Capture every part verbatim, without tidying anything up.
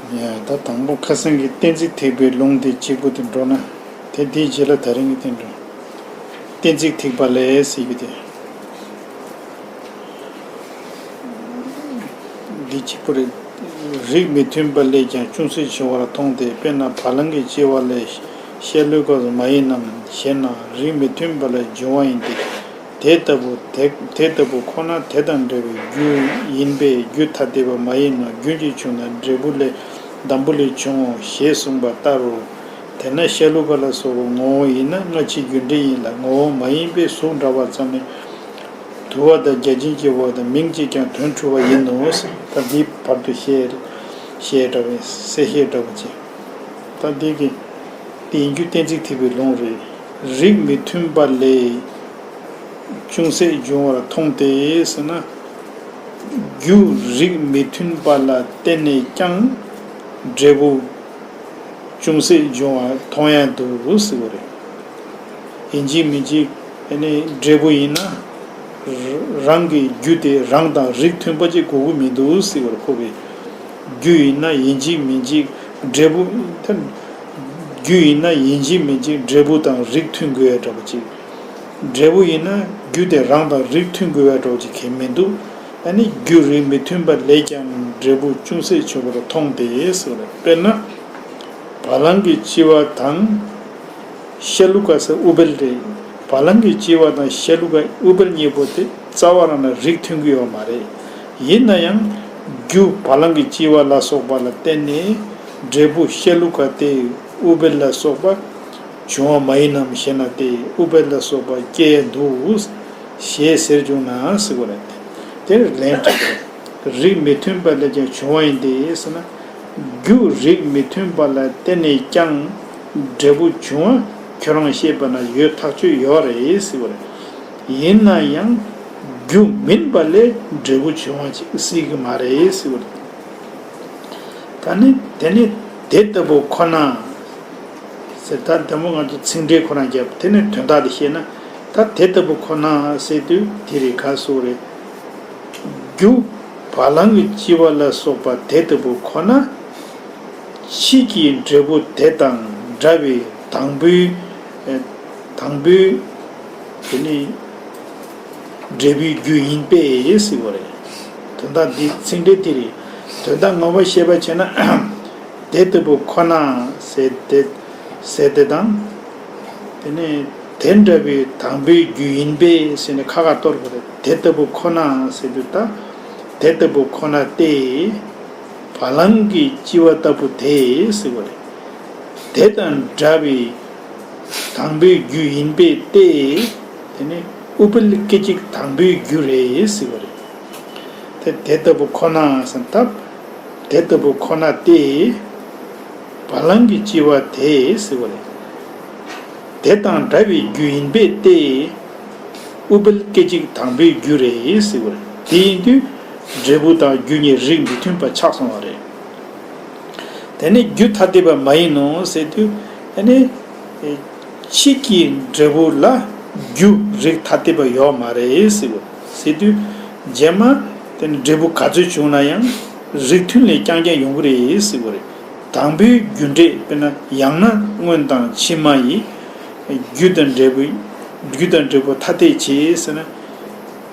ཡ། ད་དང་པོ་ཁ་སང་གི་གཏན་ཚིགས་ཐེག་པའི་ལུང་དེ་གཅིག་པོ་དེ་འགྲོ་ན། དེ་དེའི་རྗེས་ལ་ད་རིང་གི་དེ་འགྲོ། གཏན་ཚིགས་ཐེག་པ་ལས་ཟེར་གྱི་དེ། འདི་གཅིག་པོ་རེད། རིགས་མི་མཐུན་པ་ལས་ཀྱང་ཅུང་ཟད་བྱུང་བར་མཐོང་སྟེ། དཔེར་ན་བ་ལང་གི་ལྕི་བ་ལས་ཤ་ལུག་ག་མ་ཡིན་ནམ་ཞེ་ན། རིགས་མི་མཐུན་པ་ལས་བྱུང་བ་ཡིན་ཏེ། དེ་ལྟ་བུ་དེ་དེ་ལྟ་བུ་ཁོ་ན་དེ་དང་འདྲ་བའི་རྒྱུ་ཡིན་པས་རྒྱུ་ཐ་དད་པ་མ་ཡིན་ནོ། རྒྱུན་གྱིས་བྱུང་ན་འབྲས་བུ་ལས་འདམ་བུ་ལས་བྱུང་ངོ་ཞེས་གསུངས་པ་ལྟར་རོ། དེས་ན་ཤ་ལུག་ག་ལ་སོགས་པ་ངོ་བོ་ཡིན་ན་སྔ་ཕྱི་རྒྱུ་འབྲས་ཡིན་ལ། ངོ་བོ་མ་ཡིན་པའི་གཟུགས་འདྲ་བ་ཙམ་ནི་དུ་བ་དང་རྒྱ་ཆེན་གྱི་བ་དང་མིང་གཅིག་ཀྱང་དོན་འཁྲུལ་བ་ཡིན་ནོ། ད་འདིའི་བར་དུ་བཤད་བཤད་འདྲ་བའི་གསལ་བཤད་འདྲ་བ་ཅིག་ད་འདི་གི་དེ་ཡིན་རྒྱུ་གཏན་ཚིགས་ཐེག་པའི་ལུང་རེད། རིགས་མི་མཐུན་པ་ལས་ཅུང་ཟད་བྱུང་བར་མཐོང་སྟེ་ཟེར་ན། རྒྱུ་རིགས་མི་མཐུན་པ་ལ་བརྟེན་ནས་ཀྱང་འབྲས་བུ་ཅུང་ཟད་འབྱུང་བ་མཐོང་ཡང་འདུག་ཟེར་བ་རེད། ཡིན་གཅིག་མིན་གཅིག་ཨ་ནི་འབྲས་བུ་ཡིན་ན། རང་གི་རྒྱུ་དེ་རང་དང་རིགས་མཐུན་པ་ཅིག་དགོས་ཀྱི་མི་འདུག་ཟེར་བར་ཁོ་བའི་རྒྱུ་ཡིན་ན་ཡིན་གཅིག་མིན་གཅིག་འབྲས་བུ་ཐ་རྒྱུ་ཡིན་ན་ཡིན་གཅིག་མིན་གཅིག་འབྲས་བུ་དང་རིགས་མཐུན་དགོས་ཡ་འདྲ་པོ་ཅིག་འབྲས་བུ་ཡིན་ན་རྒྱུ་དེ་རང་དང་རིགས་མཐུན་དགོས་པའི་འགྲོ་ཅིག་གལ་མི་འདུག་ཨ་ནི་རྒྱུ་རིགས་མི་མཐུན་པ་ལས་ཀྱང་འབྲས་བུ་ཅུང་ཟད་བྱུང་བར་མཐོང་སྟེ་ཟེར་བ་རེད། དཔེར་ན། བ་ལང་གི་ལྕི་བ་དང་། ཤ་ལུག་ག་ཟེར་ཨུཏྤལ་རེད། བ་ལང་གི་ལྕི་བ་དང་ཤ་ལུག་ག་ཨུཏྤལ་གཉིས་པོ་དེ་རྩ་བ་རང་ལ་རིགས་མཐུན་གྱི་ཡོད་མ་རེད། ཡིན་ན་ཡང་རྒྱུ་བ་ལང་གི་ལྕི་བ་ལ་སོགས་པ་ལ་བརྟེན་ནས་འབྲས་བུ་ཤ་ལུག་ག་དེ་ཨུཏྤལ་ལ་སོགས་པ། བྱུང་བ་མ་ཡིན་ནམ་ཞེ་ན། དེ་ཨུཏྤལ་ལ་སོགས་པ་སྐྱེ་འདུག་ཞེས་ཟེར་བྱུང་ན་ཟེར་བ་རེད། དེར་ལན་དྲིས་པ་རེད། རིགས་མི་མཐུན་པ་ལས་ཀྱང་བྱུང་བ་ཡིན་ཏེ་ཟེར་ན། རྒྱུ་རིགས་མི་མཐུན་པ་ལ་བརྟེན་ནས་ཀྱང་འབྲས་བུ་འབྱུང་བ་ཁྱོད་རང་བཤད་པ་ན་ཡོད་ཐག་ཆོད་ཡོད་རེད་ཟེར་བ་རེད། ཡིན་ན་ཡང་རྒྱུ་མིན་པ་ལས་འབྲས་བུ་འབྱུང་བ་ཅིག་སྲིད་ཀྱི་མ་རེད་ཟེར་བ་རེད། ད་ནི་དེ་ནི་དེ་ལྟ་བུ་ཁོ་ན། ཟེར་ད་དེ་མོ་ང་ཚོ་ཚིག་འགྲེལ་ཁོ་རང་བརྒྱབ་དེ་ནི་དོན་དག་དེ་བཤད་ན། ད་དེ་ལྟ་བུ་ཁོ་ན་ཟེར་དུས་དེ་རེད་ག་སོགས་རེད། རྒྱུ་བ་ལང་གི་ལྕི་བ་ལ་སོགས་པ་དེ་ལྟ་བུ་ཁོ་ན། ཕྱིས་ཀྱི་འབྲས་བུ་དེ་དང་འདྲ་བའི་དང་པོའི་དང་པོའི་དེ་ནི་འབྲས་བུའི་རྒྱུ་ཡིན་པས་ཟེར་བ་རེད། དོན་དག་འདི་ཚིག་འགྲེལ་དེ་རེད། དོན་དག་ངོ་མ་བཤད་པ་བྱས་ན། དེ་ལྟ་བུ་ཁོ་ན་ཟེར་ཏེ་ཟེར་ཏེ་དང་། དེ་ནས་དེ་འདྲ་བའི་དང་པོའི་རྒྱུ་ཡིན་པས་ཟེར་ནས་ཁ་ཁ་གཏོར་དགོས་རེད། དེ་ལྟ་བུ་ཁོ་ན་ཟེར་དུས་ད་དེ་ལྟ་བུ་ཁོ་ན་སྟེ། བ་ལང་གི་ལྕི་བ་ལྟ་བུ་དེ་ཟེར་བ་རེད། དེ་དང་འདྲ་བའི་དང་པོའི་རྒྱུ་ཡིན་པས་ཏེ། དེ་ནི་ཨུཏྤལ་སྐད་ཅིག་དང་པོའི་རྒྱུ་རེད་ཟེར་བ་རེད། དེ་དེ་ལྟ་བུ་ཁོ་ན་ཟེར་སྟབས། དེ་ལྟ་བུ་ཁོ་ན་སྟེ། བ་ལང་གི་ལྕི་བ་དེ་ཟེར་བ་རེད། དེ་དང་འདྲ་བའི་རྒྱུ་ཡིན་པས་ཏེ། ཨུཏྤལ་སྐད་ཅིག་དང་པོའི་རྒྱུ་རེད་ཟེར་བ་རེད། དེ་ཡིན་དུས་འབྲས་བུ་དང་རྒྱུ་གཉིས་རིགས་མི་མཐུན་པ་ཆགས་སོང་བ་རེད། དེ་ནི་རྒྱུ་ཐ་དད་པ་མ་ཡིན་ནོ་ཟེར་དུས། དེ་ནི་ཕྱིས་ཀྱི་འབྲས་བུ་ལ་རྒྱུ་རིགས་ཐ་དད་པ་ཡོད་མ་རེད་ཟེར་བ་ཟེར་དུས། རྗེས་མ་དེ་ནི་འབྲས་བུ་ག་ཚོད་བྱུང་ན་ཡང་རིགས་མཐུན་ལས་རྐྱང་རྐྱང་ཡོང་གི་རེད་ཟེར་བ་རེད། དང་པོའི་རྒྱུ་འབྲས་དཔེར་ན་ཡང་ན་སྔོན་དང་ཕྱི་མ་ཡི་རྒྱུ་དང་འབྲས་བུ། རྒྱུ་དང་འབྲས་བུ་ཐ་དད་བྱེད་ཟེར་ན།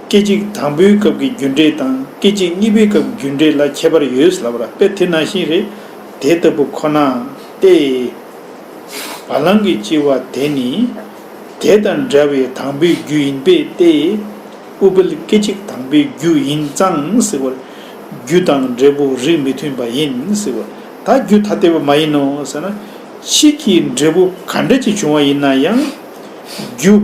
སྐད་ཅིག་དང་པོའི་སྐབས་ཀྱི་རྒྱུ་འབྲས་དང་སྐད་ཅིག་གཉིས་པའི་སྐབས་ཀྱི་རྒྱུ་འབྲས་ལ་ཁྱད་པར་ཡོད་ལབ་པ་ར། དཔེ་དེ་ནང་བཞིན་རེད། དེ་ལྟ་བུ་ཁོ་ན་སྟེ། བ་ལང་གི་ལྕི་བ་དེ་ནི་དེ་དང་འདྲ་བའི་དང་པོའི་རྒྱུ་ཡིན་པས་ཏེ། ཨུཏྤལ་སྐད་ཅིག་དང་པོའི་རྒྱུ་ཡིན་ཙང་ཟེར་བར། རྒྱུ་དང་འབྲས་བུ་རིགས་མི་མཐུན་པ་ཡིན་ཟེར་བར། ད་རྒྱུ་ཐ་དད་པ་མ་ཡིན་ནོ་ཟེར་ན། ཕྱིས་ཀྱི་འབྲས་བུ་ག་འདྲ་ཅིག་བྱུང་བ་ཡིན་ན་ཡང་། རྒྱུ་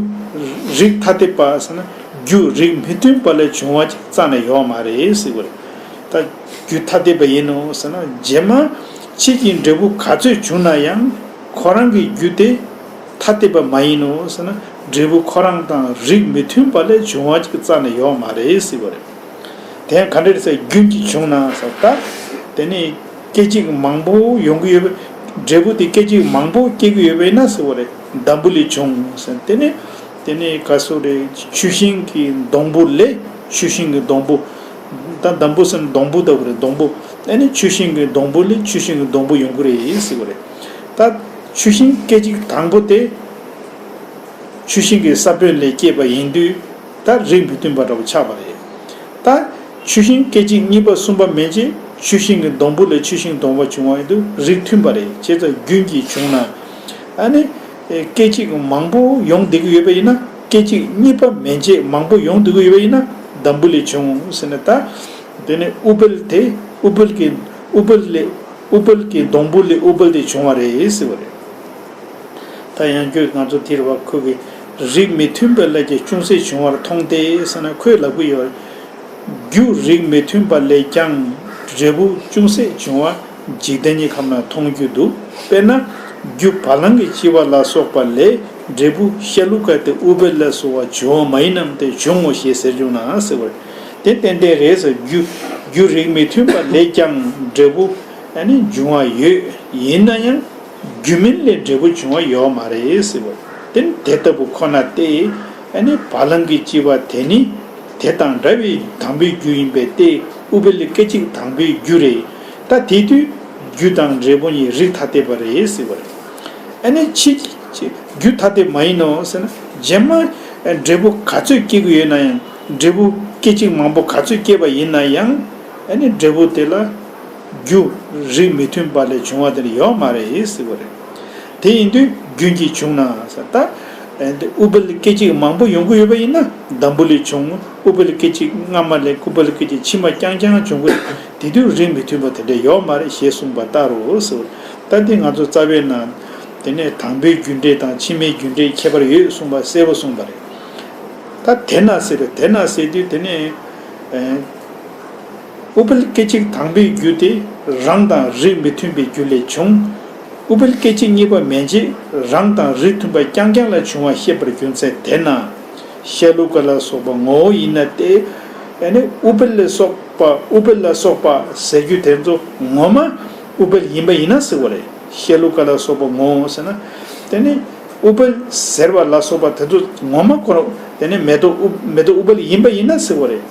རིགས་ཐ་དད་པ་ཟེར་ན་རྒྱུ་རིགས་མི་མཐུན་པ་ལས་བྱུང་བ་ཅིག་རྩ་ནས་ཡོད་མ་རེད་ཟེར་བ་རེད། ད་རྒྱུ་ཐ་དད་པ་ཡིན་ནོ་ཟེར་ན་རྗེས་མ་ཕྱིས་ཀྱི་འབྲས་བུ་ག་ཚོད་བྱུང་ན་ཡང་ཁོ་རང་གི་རྒྱུ་དེ་ཐ་དད་པ་མ་ཡིན་ནོ་ཟེར་ན་འབྲས་བུ་ཁོ་རང་དང་རིགས་མི་མཐུན་པ་ལས་བྱུང་བ་ཅིག་རྩ་ནས་ཡོད་མ་རེད་ཟེར་བ་རེད། དེ་ཡང་ག་འདྲ་རེད་ཟེར་རྒྱུན་གྱིས་བྱུང་ན་ཟེར་ད། དེ་ནི་སྐད་ཅིག་མང་པོ་ཡོང་གི་ཡོད་པས། འབྲས་བུ་དེ་སྐད་ཅིག་མང་པོ་སྐྱེ་གི་ཡོད་པས་ན་ཟེར་བ་རེད། འདམ་བུ་ལས་བྱུང་ཟེར། དེ་ནི་དེ་ནི་ག་སོ་རེད། ཆུ་ཤིང་གི་སྡོང་བུ་ལས་ཆུ་ཤིང་གི་སྡོང་བུ། ད་འདམ་བུ་ཟེར་ན་སྡོང་བུ་ལྟ་བུ་རེད། སྡོང་བུ། ཨ་ནི་ཆུ་ཤིང་གི་སྡོང་བུ་ལས་ཆུ་ཤིང་གི་སྡོང་བུ་ཡོང་གི་རེད་ཟེར་བ་རེད། ད་ཆུ་ཤིང་སྐད་ཅིག་དང་པོ་དེ་ཆུ་ཤིང་གི་ས་བོན་ལས་སྐྱེས་པ་ཡིན་དུས། ད་རིགས་མི་མཐུན་པ་འདྲ་བོ་ཆགས་པ་རེད། ད་ཆུ་ཤིང་སྐད་ཅིག་གཉིས་པ་གསུམ་པ་མན་ཆད་ཆུ་ཤིང་གི་སྡོང་བུ་ལས་ཆུ་ཤིང་སྡོང་བོ་བྱུང་བ་ཡིན་དུས་རིགས་མཐུན་པ་རེད། བྱས་ཙང་རྒྱུན་གྱིས་བྱུང་ན། ཨ་ནི། སྐད་ཅིག་མང་པོ་ཡོང་བསྡད་ཀྱི་ཡོད་པ་ཡིན་ན། སྐད་ཅིག་གཉིས་པ་མན་ཆད་མང་པོ་ཡོང་བསྡད་ཀྱི་ཡོད་པ་ཡིན་ན་འདམ་བུ་ལས་བྱུང་ཟེར་ནས། ད་དེ་ནས་ཨུཏྤལ་དེ། ཨུཏྤལ་གྱི། ཨུཏྤལ་ལས། ཨུཏྤལ་གྱི་སྡོང་བུ་ལས་ཨུཏྤལ་དེ་བྱུང་བ་རེད་ཟེར་བ་རེད། ད་ཡང་བསྐྱར་ང་ཚོ་དེ་རེད་བ། ཁོ་གི་རིགས་མི་མཐུན་པ་ལས་ཀྱང་ཅུང་ཟད་བྱུང་བར་མཐོང་སྟེ་ཟེར་ན། ཁོས་ལབ་ཀྱི་ཡོད། རྒྱུ་རིགས་མི་མཐུན་པ་ལས་ཀྱང་འབྲས་བུ་ཅུང་ཟད་བྱུང་བ་འཇིག་རྟེན་གྱི་ཁམས་ན་མཐོང་རྒྱུ་འདུག། དཔེར་ན། རྒྱུ་བ་ལང་གི་ལྕི་བ་ལ་སོགས་པ་ལས་འབྲས་བུ་ཤ་ལུག་ག་སྟེ་ཨུཏྤལ་ལ་སོགས་པ་བྱུང་བ་མ་ཡིན་ནམ་སྟེ་བྱུང་ངོ་ཞེས་ཟེར་བྱུང་ན་ཟེར་བ་རེད། དེ་ཏན་ཏན་རེད་ཟེར། རྒྱུ། རྒྱུ་རིགས་མི་མཐུན་པ་ལས་ཀྱང་འབྲས་བུ་ཨ་ནི་འབྱུང་བ་ཡོད། ཡིན་ན་ཡང་རྒྱུ་མིན་ལས་འབྲས་བུ་འབྱུང་བ་ཡོད་མ་རེད་ཟེར་བ། དེ་ནི་དེ་ལྟ་བུ་ཁོ་ན་སྟེ། ཨ་ནི་བ་ལང་གི་ལྕི་བ་དེ་ནི་དེ་དང་འདྲ་བའི་དང་པོའི་རྒྱུ་ཡིན་པས་ཏེ། ཨུཏྤལ་སྐད་ཅིག་དང་པོའི་རྒྱུ་རེད། ད་དེ་དུས་རྒྱུ་དང་འབྲས་བུ་གཉིས་རིགས་ཐ་དད་པ་རེད་ཟེར་བ་རེད། ཨ་ནི་ཕྱི། རྒྱུ་ཐ་དད་མ་ཡིན་ནོ་ཟེར་ན། རྗེས་མ་འབྲས་བུ་ག་ཚོད་སྐྱེ་གི་ཡོད་ན་ཡང་། འབྲས་བུ་སྐད་ཅིག་མང་པོ་ག་ཚོད་སྐྱེས་པ་ཡིན་ན་ཡང་། ཨ་ནི་འབྲས་བུ་དེ་ལ་རྒྱུ་རིགས་མི་མཐུན་པ་ལས་བྱུང་བ་དེ་ཡོད་མ་རེད་ཟེར་བ་རེད། དེ་ཡིན་དུས་རྒྱུན་གྱིས་བྱུང་ན་ཟེར། ད་ཨུཏྤལ་སྐད་ཅིག་མང་པོ་ཡོང་གི་ཡོད་པ་ཡིན་ན་འདམ་བུ་ལས་བྱུང་། ཨུཏྤལ་སྐད་ཅིག་སྔ་མ་ལས། ཨུཏྤལ་སྐད་ཅིག་ཕྱི་མ་རྐྱང་རྐྱང་བྱུང་གི། དེ་དུས་རིགས་མི་མཐུན་པ་དེ་འདྲ་ཡོད་མ་རེད་ཞེས་གསུངས་པ་ལྟར་རོ་ཟེར་བ། ད་འདི་ང་ཚོ་རྩ་བའི་ནང་དེ་ནས་དང་པོའི་རྒྱུ་འབྲས་དང་ཕྱི་མའི་རྒྱུ་འབྲས་ཁྱད་པར་ཡོད་གསུངས་པ་གསལ་པོ་གསུངས་པ་རེད། ད་དེ་ན་ཟེར་བས། དེ་ན་ཟེར་དུས་དེ་ནས། ཨེ། ཨུཏྤལ་སྐད་ཅིག་དང་པོའི་རྒྱུ་དེ་རང་དང་རིགས་མི་མཐུན་པའི་རྒྱུ་ལས་བྱུང་། ཨུཏྤལ་སྐད་ཅིག་གཉིས་པ་མན་ཆད་རང་དང་རིགས་མཐུན་པ་རྐྱང་རྐྱང་ལ་བྱུང་བ་བཤད་པར་རྒྱུ་མཚན་དེ་ན། ཤ་ལུག་ག་ལ་སོགས་པ་ངོ་བོ་ཡིན་ན་སྟེ། ཨ་ནི་ཨུཏྤལ་ལ་སོགས་པ། ཨུཏྤལ་ལ་སོགས་པ་ཟེར་རྒྱུ་དེ་ཚོ་ངོ་མ་ཨུཏྤལ་ཡིན་པ་ཡིན་ན་ཟེར་བ་རེད། ཤ་ལུག་ག་ལ་སོགས་པ་ངོ་བོ་ཟེར་ན། དེ་ནི་ཨུཏྤལ་ཟེར་བ་ལ་སོགས་པ་དེ་ཚོ་ངོ་མ་ཁོ་རང་། དེ་ནི་མེ་ཏོག་ཨུ། མེ་ཏོག་ཨུཏྤལ་ཡིན་པ་ཡིན་ན་ཟེར་བ་རེད།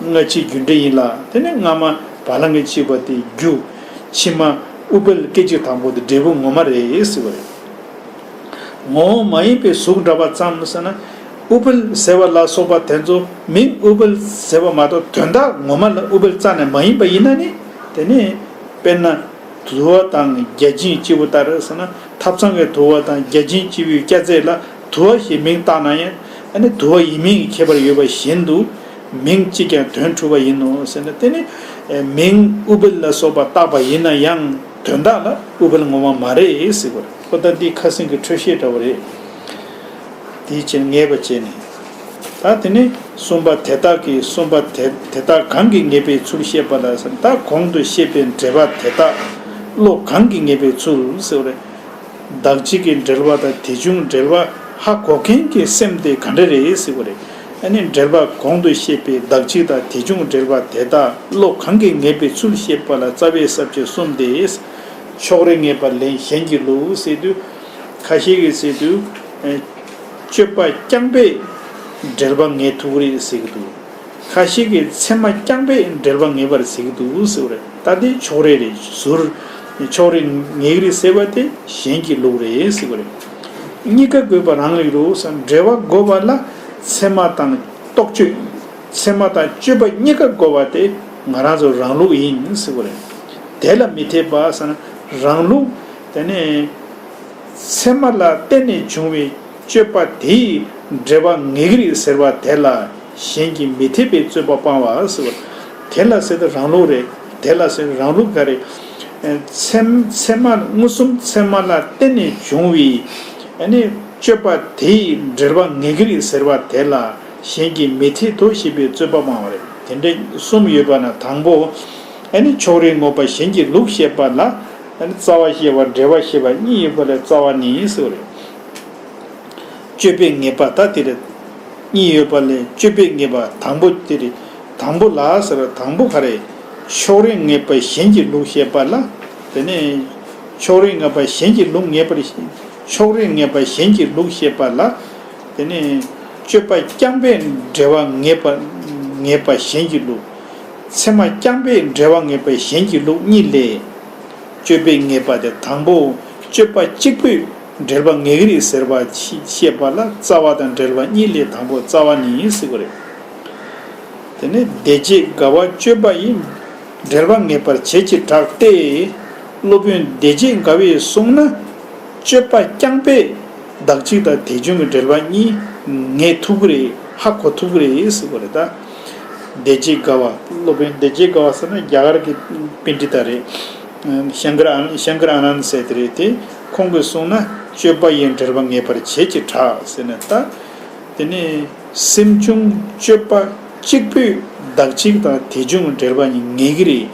སྔ་ཕྱིའི་རྒྱུ་འབྲས་ཡིན་ལ། དེ་ནི་སྔ་མ་བ་ལང་གི་ལྕི་བ་དེ་རྒྱུ། ཕྱི་མ་ཨུཏྤལ་སྐད་ཅིག་དང་པོ་དེ་འབྲས་བུ་ངོ་མ་རེད་ཟེར་བ་རེད། ངོ་བོ་མ་ཡིན་པའི་གཟུགས་འདྲ་བ་ཙམ་ཟེར་ན། ཨུཏྤལ་ཟེར་བ་ལ་སོགས་པ་དེ་ཚོ་མིང་ཨུཏྤལ་ཟེར་བ་མ་གཏོགས་དོན་དག་ངོ་མ་ལ་ཨུཏྤལ་རྩ་ནས་མ་ཡིན་པ་ཡིན་ན་ནི། དེ་ནི་དཔེར་ན། དུ་བ་དང་བརྒྱ་བྱིན་སྐྱེ་བོ་ལྟར་ཟེར་ན། ཐབ་ཚང་གི་དུ་བ་དང་བརྒྱ་བྱིན་སྐྱེ་བོའི་སྐྱ་རྫས་ལ་དུ་བ་ཞེས་མིང་བཏགས་ན་ཡང་། ཨ་ནི་དུ་བ་ཡིན་མིན་གྱི་ཁྱད་པར་ཡོད་པ་བཞིན་དུ། མིང་གཅིག་ཀྱང་དོན་འཁྲུལ་བ་ཡིན་ནོ་ཟེར་ན། དེ་ནི་མིང་ཨུཏྤལ་ལ་སོགས་པ་བཏགས་པ་ཡིན་ན་ཡང་དོན་དག་ལ་ཨུཏྤལ་ངོ་མ་མ་རེད་ཟེར་བ་རེད། ཨོ་ད་འདི་ཁ་སེང་གི་འཕྲོས་བཤད་འདྲ་བོ་རེད། དེའི་ཕྱིར་ངེས་པ་བྱས་ནས། ད་དེ་ནི་གསུམ་པ་དེ་དག་གིས། གསུམ་པ་དེ་དེ་དག་གང་གིས་ངེས་པའི་ཚུལ་བཤད་པ་ལ་ཟེར། ད་གོང་དུ་བཤད་པའི་འགྲེལ་པ་དེ་དག་བློ་གང་གིས་ངེས་པའི་ཚུལ་ཟེར་བ་རེད། བདག་གཅིག་གི་འགྲེལ་པ་དང་དེ་བྱུང་འགྲེལ་པ་ཧ་གོ་མཁན་གྱི་སེམས་དེ་ག་འདྲ་རེད་ཟེར་བ་རེད། ཨ་ནི་འགྲེལ་པ་གོང་དུ་བཤད་པའི་བདག་གཅིག་དང་དེ་བྱུང་འགྲེལ་པ་དེ་དག་བློ་གང་གིས་ངེས་པའི་ཚུལ་བཤད་པ་ལ་རྩ་བའི་ས་བཅད་གསུམ་སྟེ། ཕྱོགས་རིས་ངེས་པ་ལས་གཞན་གྱི་ལུགས་ཟེར་དུས། ཁ་ཤས་ཀྱིས་ཟེར་དུས། ཨེ། སྤྱོད་པ་རྐྱང་པས་འགྲེལ་པ་ངེས་ཐུབ་ཀྱི་རེད་ཟེར་གྱི་འདུག། ཁ་ཤས་ཀྱིས་ཚད་མ་རྐྱང་པས་འགྲེལ་པ་ངེས་པར་ཟེར་གྱི་འདུག་ཟེར་བ་རེད། ད་དེ་ཕྱོགས་རིས་རེད། ཟུར། ཕྱོགས་རིས་ངེས་ཀྱི་རེད་ཟེར་བ་དེ་གཞན་གྱི་ལུགས་རེད་ཟེར་བ་རེད། གཉིས་ཀ་དགོས་པ་རང་རིག་རོ་ཟེར། འགྲེལ་པ་དགོས་པ་ལ་ཚད་མ་དང་རྟོག་དཔྱོད། ཚད་མ་དང་དཔྱོད་པ་གཉིས་ཀ་དགོས་པ་དེ་ང་རང་ཚོ་རང་ལུགས་ཡིན་ཟེར་བ་རེད། དེ་ལ་མི་འཐད་པ་ཟེར་ན། རང་ལུགས་དེ་ནས། ཚད་མ་ལ་བརྟེན་ནས་བྱུང་བའི་སྤྱོད་པ་དེས་འགྲེལ་པ་ངེས་ཀྱི་རེད་ཟེར་བ་དེ་ལ་གཞན་གྱིས་མི་འཐད་པའི་རྩོད་པ་སྤང་བ་ཟེར་བ། དེ་ལ་ཟེར་ཏེ་རང་ལུགས་རེད། དེ་ལ་ཟེར་རང་ལུགས་ག་རེ། ཚད། ཚད་མ་མངོན་སུམ་ཚད་མ་ལ་བརྟེན་ནས་བྱུང་བའི། ཨ་ནི་སྤྱོད་པ་དེས་འགྲེལ་པ་ངེས་ཀྱི་རེད་ཟེར་བ་དེ་ལ་གཞན་གྱིས་མི་འཐད་དོ་ཞེས་པའི་རྩོད་པ་སྤང་བ་རེད། དེ་འདྲ་གསུམ་ཡོད་པ་ན་དང་པོ། ཨ་ནི་ཕྱོགས་རིས་ངེས་པ་གཞན་གྱི་ལུགས་བཤད་པ་ལ། ཨ་ནི་རྩ་བ་བཤད་པ་འགྲེལ་པ་བཤད་པ་གཉིས་ཡོད་པ་ལས་རྩ་བ་ནི་ཟེར་བ་རེད། སྤྱོད་པས་ངེས་པ་ད་དེ་རེད། གཉིས་ཡོད་པ་ལས་སྤྱོད་པས་ངེས་པ་དང་པོ་དེ་རེད། དང་པོ་ལ་ཟེར་བ་དང་པོ་ག་རེ། ཕྱོགས་རིས་ངེས་པ་གཞན་གྱི་ལུགས་བཤད་པ་ལ། དེ་ནས་ཕྱོགས་རིས་ངེས་པ་གཞན་གྱི་ལུགས་ངེས་པར། ཕྱོགས་རིས་ངེས་པ་གཞན་གྱི་ལུགས་བཤད་པ་ལ། དེ་ནས་སྤྱོད་པ་རྐྱང་པས་འགྲེལ་པ་ངེས་པ། ངེས་པ་གཞན་གྱི་ལུགས། ཚད་མ་རྐྱང་པས་འབྲེལ་བ་ངེས་པ་གཞན་གྱི་ལུགས་གཉིས་ལས། སྤྱོད་པས་ངེས་པ་དེ་དང་པོ་སྤྱོད་པ་གཅིག་པུས་འབྲེལ་བ་ངེས་ཀྱི་རེད་ཟེར་བ་ཤེས་པ་ལ་རྩ་བ་དང་འབྲེལ་བ་གཉིས་ལས་དང་པོ་རྩ་བ་ནི་ཟེར་དགོས་རེད། དེ་ནས་དེ་རྗེས་འགལ་བ་སྤྱོད་པ་ཡིས་འབྲེལ་བ་ངེས་པར་བྱེད་ཅེས་གྲགས་ཏེ། སློབ་དཔོན་དེ་རྗེས་འགལ་བས་གསུངས་ན། སྤྱོད་པ་རྐྱང་པས་བདག་གཅིག་དང་དེ་བྱུང་གི་འབྲེལ་བ་གཉིས་ངེས་ཐུབ་ཀྱི་རེད། ཧ་གོ་ཐུབ་ཀྱི་རེད་ཟེར་དགོས་རེད་ད། དེ་རྗེས་འགལ་བ། སློབ་དཔོན་དེ་རྗེས་འགལ་བ་ཟེར་ན་རྒྱ་གར་གྱི་པཎྜི་ཏ་རེད། ཤང་ཀར་ཨ་ཤང་ཀར་ཨ་ནནྡ་ཟེར་དེ་རེད་དེ། ཁོང་གིས་གསུངས་ན་སྤྱོད་པ་ཡིས་འབྲེལ་བ་ངེས་པར་བྱེད་ཅེས་གྲགས་ཟེར་ནས་ད། དེ་ནས་སེམས་བྱུང་སྤྱོད་པ་གཅིག་པུས་བདག་གཅིག་དང་དེ་བྱུང་འབྲེལ་བ་གཉིས་ངེས་ཀྱི་རེད།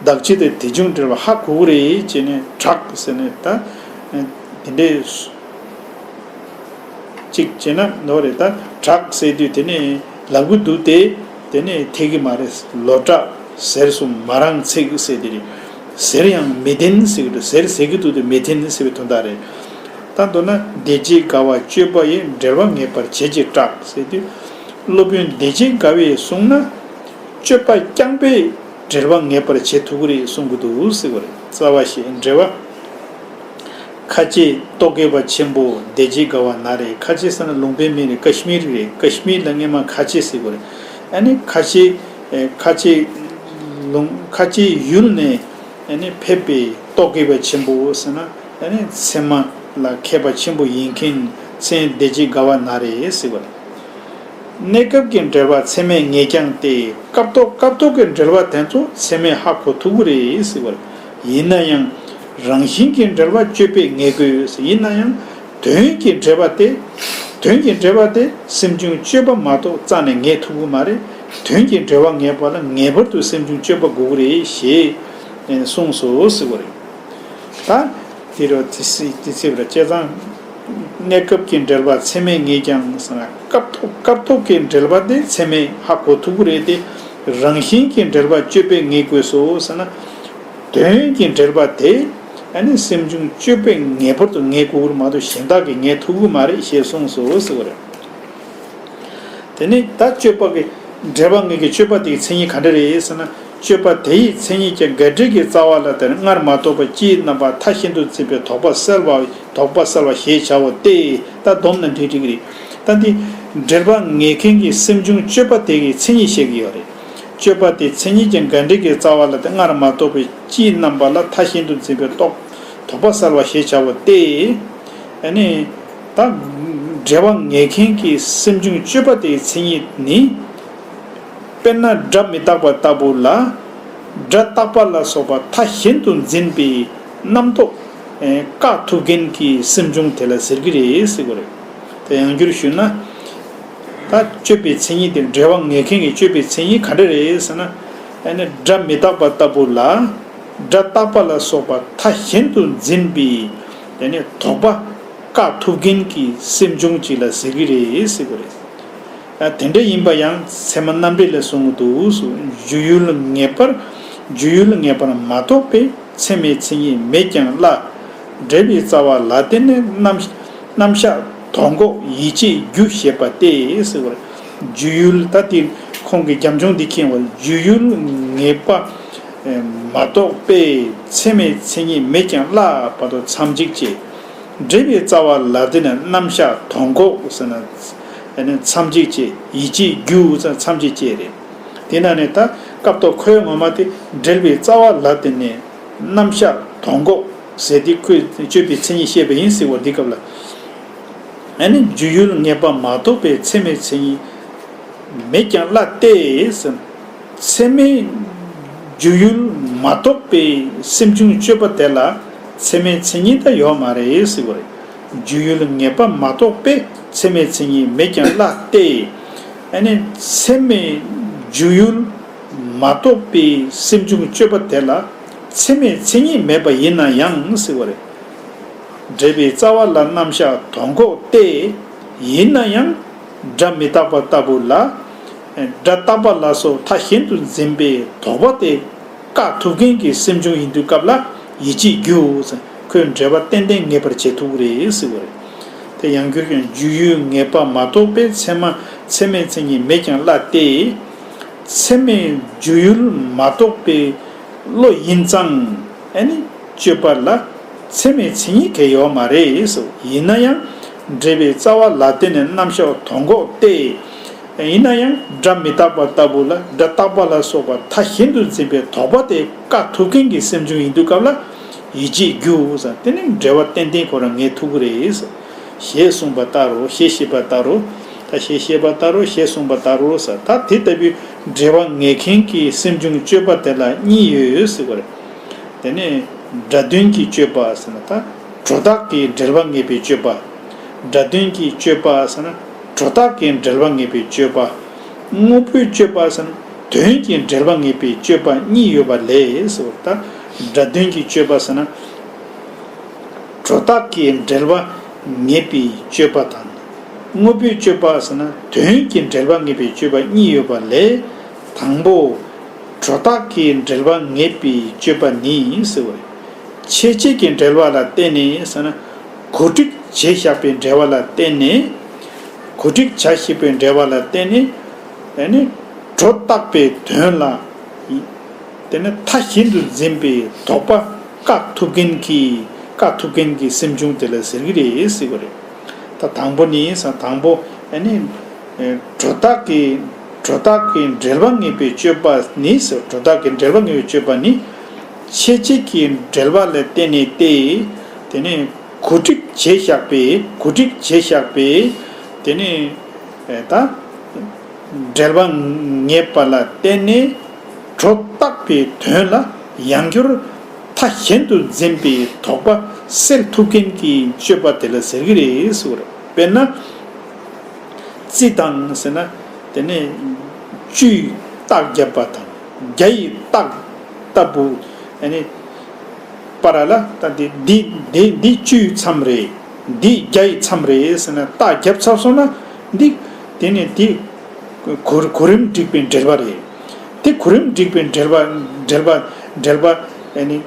བདག་གཅིག་དང་དེ་བྱུང་འབྲེལ་བ་ཧ་གོ་གི་རེད་ཅེས་ནས་གྲགས་ཟེར་ནས་ད། དེ་འདྲས། གཅིག་བྱས་ན་ནོ་རེད་ད། གྲགས་ཟེར་དུས་དེ་ནས་ལབ་གི་འདུག་སྟེ། དེ་ནས་འཐད་ཀྱི་མ་རེད། ལོ་གྲགས་ཟེར་སོང་མ་རང་ཚིག་ཟེར་དེ་རེད། ཟེར་ཡང་མི་བདེན་ཟེར་གི་འདུག་ཟེར་ཟེར་གི་འདུག་སྟེ་མི་བདེན་ཟེར་བའི་དོན་དག་རེད། ད་མདོར་ན་དེ་རྗེས་འགལ་བ་སྤྱོད་པ་ཡིས་འབྲེལ་བ་ངེས་པར་བྱེད་ཅེས་གྲགས་ཟེར་དུས། སློབ་དཔོན་དེ་རྗེས་འགལ་བས་གསུངས་ན། སྤྱོད་པ་རྐྱང་པས་འབྲེལ་བ་ངེས་པར་བྱེད་ཐུབ་ཀྱི་རེད་གསུང་གི་འདུག་ཟེར་བ་རེད། རྩ་བ་ཞེས་འབྲེལ་བ། ཁ་ཆེ་རྟོག་གེ་པ་ཆེན་པོ་དེ་རྗེས་འགལ་བ་ན་རེ། ཁ་ཆེ་ཟེར་ན་ལུང་པའི་མིང་རེད། ཀ་ཤི་མིར་རེད། ཀ་ཤི་མིར་ལ་སྔས་མ་ཁ་ཆེ་ཟེར་དགོས་རེད། ཨ་ནི་ཁ་ཆེ། ཨེ་ཁ་ཆེ། ལུང་ཁ་ཆེ་ཡུལ་ནས་ཨ་ནི་ཕེབས་པའི་རྟོག་གེ་པ་ཆེན་པོ་ཟེར་ན་ཨ་ནི་ཚད་མ་ལ་མཁས་པ་ཆེན་པོ་ཡིན་མཁན་མཚན་དེ་རྗེས་འགལ་བ་ན་རེ་ཟེར་བ་རེད། གནས་སྐབས་ཀྱི་འབྲེལ་བ་ཚད་མས་ངེས་ཀྱང་སྟེ། སྐབས་ཐོག་སྐབས་ཐོག་གི་འབྲེལ་བ་དེ་ཚོ་ཚད་མས་ཧ་གོ་ཐུབ་ཀྱི་རེད་ཟེར་བ་རེད། ཡིན་ན་ཡང་། རང་བཞིན་གྱི་འབྲེལ་བ་སྤྱོད་པས་ངེས་དགོས་ཟེར། ཡིན་ན་ཡང་། དོན་གྱི་འབྲེལ་བ་དེ། དོན་གྱི་འབྲེལ་བ་དེ་སེམས་བྱུང་སྤྱོད་པ་མ་གཏོགས་རྩ་ནས་ངེས་ཐུབ་ཀྱི་མ་རེད། དོན་གྱི་འབྲེལ་བ་ངེས་པ་ལ་ངེས་པར་དུ་སེམས་བྱུང་སྤྱོད་པ་དགོས་ཀྱི་རེད་ཞེས་གསུངས་སོ་ཟེར་བ་རེད། ད། དེ་རུ་དེ་སྲིད་དེ་ཚེ་བར་བྱས་ཙང་། གནས་སྐབས་ཀྱི་འབྲེལ་བ་ཚད་མས་ངེས་ཀྱང་ཟེར་ན་སྐབས་ཐོག་སྐབས་ཐོག་གི་འབྲེལ་བ་དེ་ཚད་མས་ཧ་གོ་ཐུབ་ཀྱི་རེད་དེ། རང་བཞིན་གྱི་འབྲེལ་བ་སྤྱོད་པས་ངེས་དགོས་སོ་ཟེར་ན། དོན་གྱི་འབྲེལ་བ་དེ་ཨ་ནི་སེམས་བྱུང་སྤྱོད་པས་ངེས་པར་དུ་ངེས་དགོས་ཀྱི་རེད་མ་གཏོགས་གཞན་དག་གིས་ངེས་ཐུབ་ཀྱི་མ་རེད་ཞེས་གསུངས་སོ་ཟེར་བ་རེད། དེ་ནས་ད་སྤྱོད་པ་གི་འབྲེལ་བ་ངེས་ཀྱི་སྤྱོད་པ་དེའི་མཚན་ཉིད་ག་འདྲ་རེད་ཟེར་ན། སྤྱོད་པ་དེ་ཡི་མཚན་ཉིད་ཀྱང་འགལ་འབྲེལ་གྱི་རྩ་བ་ལ་དེར་སྔར་མ་རྟོགས་པའི་སྤྱིའི་རྣམ་པ་མཐའ་གཞན་དུ་འཛིན་པའི་དོགས་པ་སེལ་བ་དོགས་པ་སེལ་བ་ཞེས་བྱ་བ་སྟེ། ད་སྡོམ་ན་འགྲིག་འགྲིག་རེད། ད་འདི་འབྲེལ་བ་ངེས་མཁན་གྱི་སེམས་བྱུང་སྤྱོད་པ་དེ་གི་མཚན་ཉིད་བཤད་ཀྱི་ཡོད་རེད། སྤྱོད་པ་དེ་མཚན་ཉིད་ཀྱང་འགལ་འབྲེལ་གྱི་རྩ་བ་ལ་དེ་སྔར་མ་རྟོགས་པའི་སྤྱིའི་རྣམ་པ་ལ་མཐའ་གཞན་དུ་འཛིན་པའི་དོགས་དོགས་པ་སེལ་བ་ཞེས་བྱ་བ་སྟེ། ཨ་ནི། ད། འབྲེལ་བ་ངེས་མཁན་གྱི་སེམས་བྱུང་སྤྱོད་པ་དེའི་མཚན་ཉིད་ནི། དཔེར་ན་སྒྲ་མི་རྟག་པ་ལྟ་བུ་ལ། སྒྲ་རྟག་པ་ལ་སོགས་པ་མཐའ་གཞན་དུ་འཛིན་པའི་རྣམ་རྟོག་ཨེ། བཀག་ཐུབ་མཁན་གྱི་སེམས་བྱུང་དེ་ལ་ཟེར་གྱི་རེད་ཟེར་གྱི་རེད། དེ་ཡང་བསྒྱུར་ཞུས་ན། ད་སྤྱོད་པའི་མཚན་ཉིད་དེ་འབྲེལ་བ་ངེས་མཁན་གྱི་སྤྱོད་པའི་མཚན་ཉིད་ག་འདྲ་རེད་ཟེར་ན། ཨ་ནི་སྒྲ་མི་རྟག་པ་ལྟ་བུ་ལ། སྒྲ་རྟག་པ་ལ་སོགས་པ་མཐའ་གཞན་དུ་འཛིན་པའི་དེ་ནས་དོགས་པ་བཀག་ཐུབ་མཁན་གྱི་སེམས་བྱུང་ཅིག་ལ་ཟེར་གྱི་རེད་ཟེར་གྱི་རེད། ཨ། དེ་འདྲ་ཡིན་པ་ཡང་ཚད་མ་རྣམ་འགྲེལ་ལས་གསུང་གི་འདུག་སོ། རྒྱུ་ཡུལ་ངེས་པར། རྒྱུ་ཡུལ་ངེས་པར་མ་རྟོགས་པས་ཚད་མའི་མཚན་ཉིད་མེད་ཀྱང་སླ། འབྲེལ་བའི་རྩ་བ་ལ་བརྟེན་ནས་རྣམ་རྣམ་གཞག་དོགས་འགོག་ཡིད་ཆེས་རྒྱུ་ཞེས་པ་སྟེ་ཟེར་བར། རྒྱུ་ཡུལ་ད་དེ་ཁོང་གི་རྒྱབ་ལྗོངས་འདི་མཁྱེན་པར་རྒྱུ་ཡུལ་ངེས་པ་མ་རྟོགས་པས་ཚད་མའི་མཚན་ཉིད་མེད་ཀྱང་སླ་བར་དུ་མཚམས་གཅིག་བཅད། འབྲེལ་བའི་རྩ་བ་ལ་བརྟེན་ནས་རྣམ་གཞག་དོགས་འགོག་ཟེར་ན། མཚམས་གཅིག་བཅད། ཡིད་ཆེས་རྒྱུ་ཟེར་མཚམས་གཅིག་བཅད་རེད། དེ་ན་ནི་ད་སྐབས་ཐོག་ཁོའི་ངོ་མ་དེ་འབྲེལ་བའི་རྩ་བ་ལ་བརྟེན་ནས་རྣམ་གཞག་དོགས་འགོག་ཟེར་དེ་ཁོས་སྤྱོད་པའི་མཚན་ཉིད་བཤད་པ་ཡིན་ཟེར་བ་འདི་སྐབས་ལ། ཨ་ནི་རྒྱུ་ཡུལ་ངེས་པ་མ་རྟོགས་པའི་ཚད་མའི་མཚན་ཉིད་མེད་ཀྱང་སླ་སྟེ་ཟེར། ཚད་མའི་རྒྱུ་ཡུལ་མ་རྟོགས་པའི་སེམས་བྱུང་སྤྱོད་པ་དེ་ལ་ཚད་མའི་མཚན་ཉིད་ད་ཡོད་མ་རེད་ཟེར་བ་རེད། རྒྱུ་ཡུལ་ངེས་པ་མ་རྟོགས་པས་ཚད་མའི་མཚན་ཉིད་མེད་ཀྱང་སླ་སྟེ། ཨ་ནི་ཚད་མའི་རྒྱུ་ཡུལ་མ་རྟོགས་པའི་སེམས་བྱུང་སྤྱོད་པ་དེ་ལ་ཚད་མའི་མཚན་ཉིད་མེད་པ་ཡིན་ན་ཡང་ཟེར་བ་རེད། འབྲེལ་བའི་རྩ་བ་ལ་རྣམ་གཞག་དོགས་འགོག་སྟེ། ཡིན་ན་ཡང་སྒྲ་མི་རྟག་པ་ལྟ་བུ་ལ། སྒྲ་རྟག་པ་ལ་སོགས་མཐའ་གཞན་དུ་འཛིན་པའི་དོགས་པ་དེ་བཀག་ཐུབ་མཁན་གྱི་སེམས་བྱུང་ཡིན་དུས་སྐབས་ལ་ཡིད་ཆེས་རྒྱུ། ཁོས་འབྲེལ་བ་ཏན་ཏན་ངེས་པར་བྱེད་ཐུབ་ཀྱི་རེད་ཟེར་བ་རེད། དེ་ཡང་བསྒྱུར་ཀྱང་རྒྱུ་ཡུལ་ངེས་པ་མ་རྟོགས་པས་ཚད་མ་ཚད་མའི་མཚན་ཉིད་མེད་ཀྱང་སླ་སྟེ། ཚད་མའི་འཇུག་ཡུལ་མ་རྟོགས་པའི་བློ་ཡིན་ཙང་། ཨ་ནི་སྤྱོད་པ་ལ་ཚད་མའི་མཚན་ཉིད་གང་ཡོད་མ་རེད་ཟེར། ཡིན་ན་ཡང་འབྲེལ་བའི་རྩ་བ་ལ་བརྟེན་ནས་རྣམ་གཞག་དོན་འགོག་སྟེ། ཡིན་ན་ཡང་སྒྲ་མི་རྟག་པ་ལྟ་བུ་ལ་སྒྲ་རྟག་པ་ལ་སོགས་པ་མཐའ་གཞན་དུ་འཛིན་པའི་དོགས་པ་དེ་བཀག་ཐུབ་མཁན་གྱི་སེམས་བྱུང་ཡིན་དུས་སྐབས་ལ་ཡིད་ཆེས་རྒྱུ་ཟེར། དེ་ནི་འབྲེལ་བ་ཏན་ཏན་ཁོ་རང་ངེས་ཐུབ་ཀྱི་རེད་ཟེར། ཞེས་གསུངས་པ་ལྟར་རོ། ཞེས་བཤད་པ་ལྟར་རོ། ད་ཞེས་བཤད་པ་ལྟར་རོ། ཞེས་གསུངས་པ་ལྟར་རོ་ཟེར། ད་དེ་ལྟ་བུའི་འབྲེལ་བ་ངེས་མཁན་གྱི་སེམས་བྱུང་སྤྱོད་པ་དེ་ལ་གཉིས་ཡོད་ཟེར་བ་རེད། དེ་ནས་སྒྲ་དོན་གྱི་སྤྱོད་པ་ཟེར་ན། ད་སྒྲོ་བཏགས་ཀྱི་འབྲེལ་བ་ངེས་པའི་སྤྱོད་པ། སྒྲ་དོན་གྱི་སྤྱོད་པ་ཟེར་ན་སྒྲོ་བཏགས་ཀྱི་འབྲེལ་བ་ངེས་པའི་སྤྱོད་པ། དངོས་པོའི་སྤྱོད་པ་ཟེར་ན་དོན་གྱི་འབྲེལ་བ་ངེས་པའི་སྤྱོད་པ་གཉིས་ཡོད་པ་ལས་ཟེར་བ། ད་སྒྲ་དོན་གྱི་སྤྱོད་པ་ཟེར་ན། སྒྲོ་བཏགས་ཀྱི་འབྲེལ་བ་ངེས་པའི་སྤྱོད་པ་དང་། དངོས་པོའི་སྤྱོད་པ་ཟེར་ན་དོན་གྱི་འབྲེལ་བ་ངེས་པའི་སྤྱོད་པ་གཉིས་ཡོད་པ་ལས། དང་པོ། སྒྲོ་བཏགས་ཀྱི་འབྲེལ་བ་ངེས་པའི་སྤྱོད་པ་ནི་ཟེར་བ་རེད། ཆད་བྱེད་ཀྱི་འབྲེལ་བ་ལ་བརྟེན་ནས་ཟེར་ན། གོ་སྒྲིག་བྱས་བཞག་པའི་འབྲེལ་བ་ལ་བརྟེན་ནས། གོ་སྒྲིག་བྱས་བཞག་པའི་འབྲེལ་བ་ལ་བརྟེན་ནས། ཨ་ནི་སྒྲོ་བཏགས་པའི་དོན་ལ། དེ་ནི་མཐའ་གཞན་དུ་འཛིན་པའི་དོགས་པ་བཀག་ཐུབ་མཁན་གྱི། བཀག་ཐུབ་མཁན་གྱི་སེམས་བྱུང་དེ་ལ་ཟེར་གྱི་རེད་ཟེར་བ་རེད། ད་དང་པོ་ནི་ཟེར། དང་པོ་ཨ་ནི་སྒྲོ་བཏགས་ཀྱི། སྒྲོ་བཏགས་ཀྱི་འབྲེལ་བ་ངེས་པའི་སྤྱོད་པ་ནི་ཟེར། སྒྲོ་བཏགས་ཀྱི་འབྲེལ་བ་ངེས་པའི་སྤྱོད་པ་ནི། ཆད་བྱེད་ཀྱི་འབྲེལ་བ་ལ་བརྟེན་ནས་ཏེ། དེ་ནི་གོ་སྒྲིག་བྱས་བཞག་པའི། གོ་སྒྲིག་བྱས་བཞག་པའི། དེ་ནི་ད་འབྲེལ་བ་ངེས་པ་ལ་བརྟེན་ནས་སྒྲོ་བཏགས་པའི་དོན་ལ་ཡང་བསྐྱར་མཐའ་གཞན་དུ་འཛིན་པའི་དོགས་པ་སེལ་ཐུབ་མཁན་གྱི་སྤྱོད་པ་དེ་ལ་ཟེར་གྱི་རེད་ཟེར་བ་རེད། དཔེར་ན། རྩི་དང་ཟེར་ན། དེ་ནས་བཅུའི་རྟགས་བརྒྱབ་པ་དང་བརྒྱ་ཡི་རྟགས་ལྟ་བུ། ཨ་ནི་བར་ལ་ད་འདི་འདི་འདི་འདི་བཅུའི་མཚམས་རེད། འདི་བརྒྱ་ཡི་མཚམས་རེད་ཟེར་ན། རྟགས་བརྒྱབ་ཚར་སོང་ན་འདི། དེ་ནས་འདི་གོ་གོ་རིམ་སྒྲིག་པའི་འབྲེལ་བ་རེད། དེ་གོ་རིམ་སྒྲིག་པའི་འབྲེལ་བ། འབྲེལ་བ། འབྲེལ་བ་ཨ་ནི་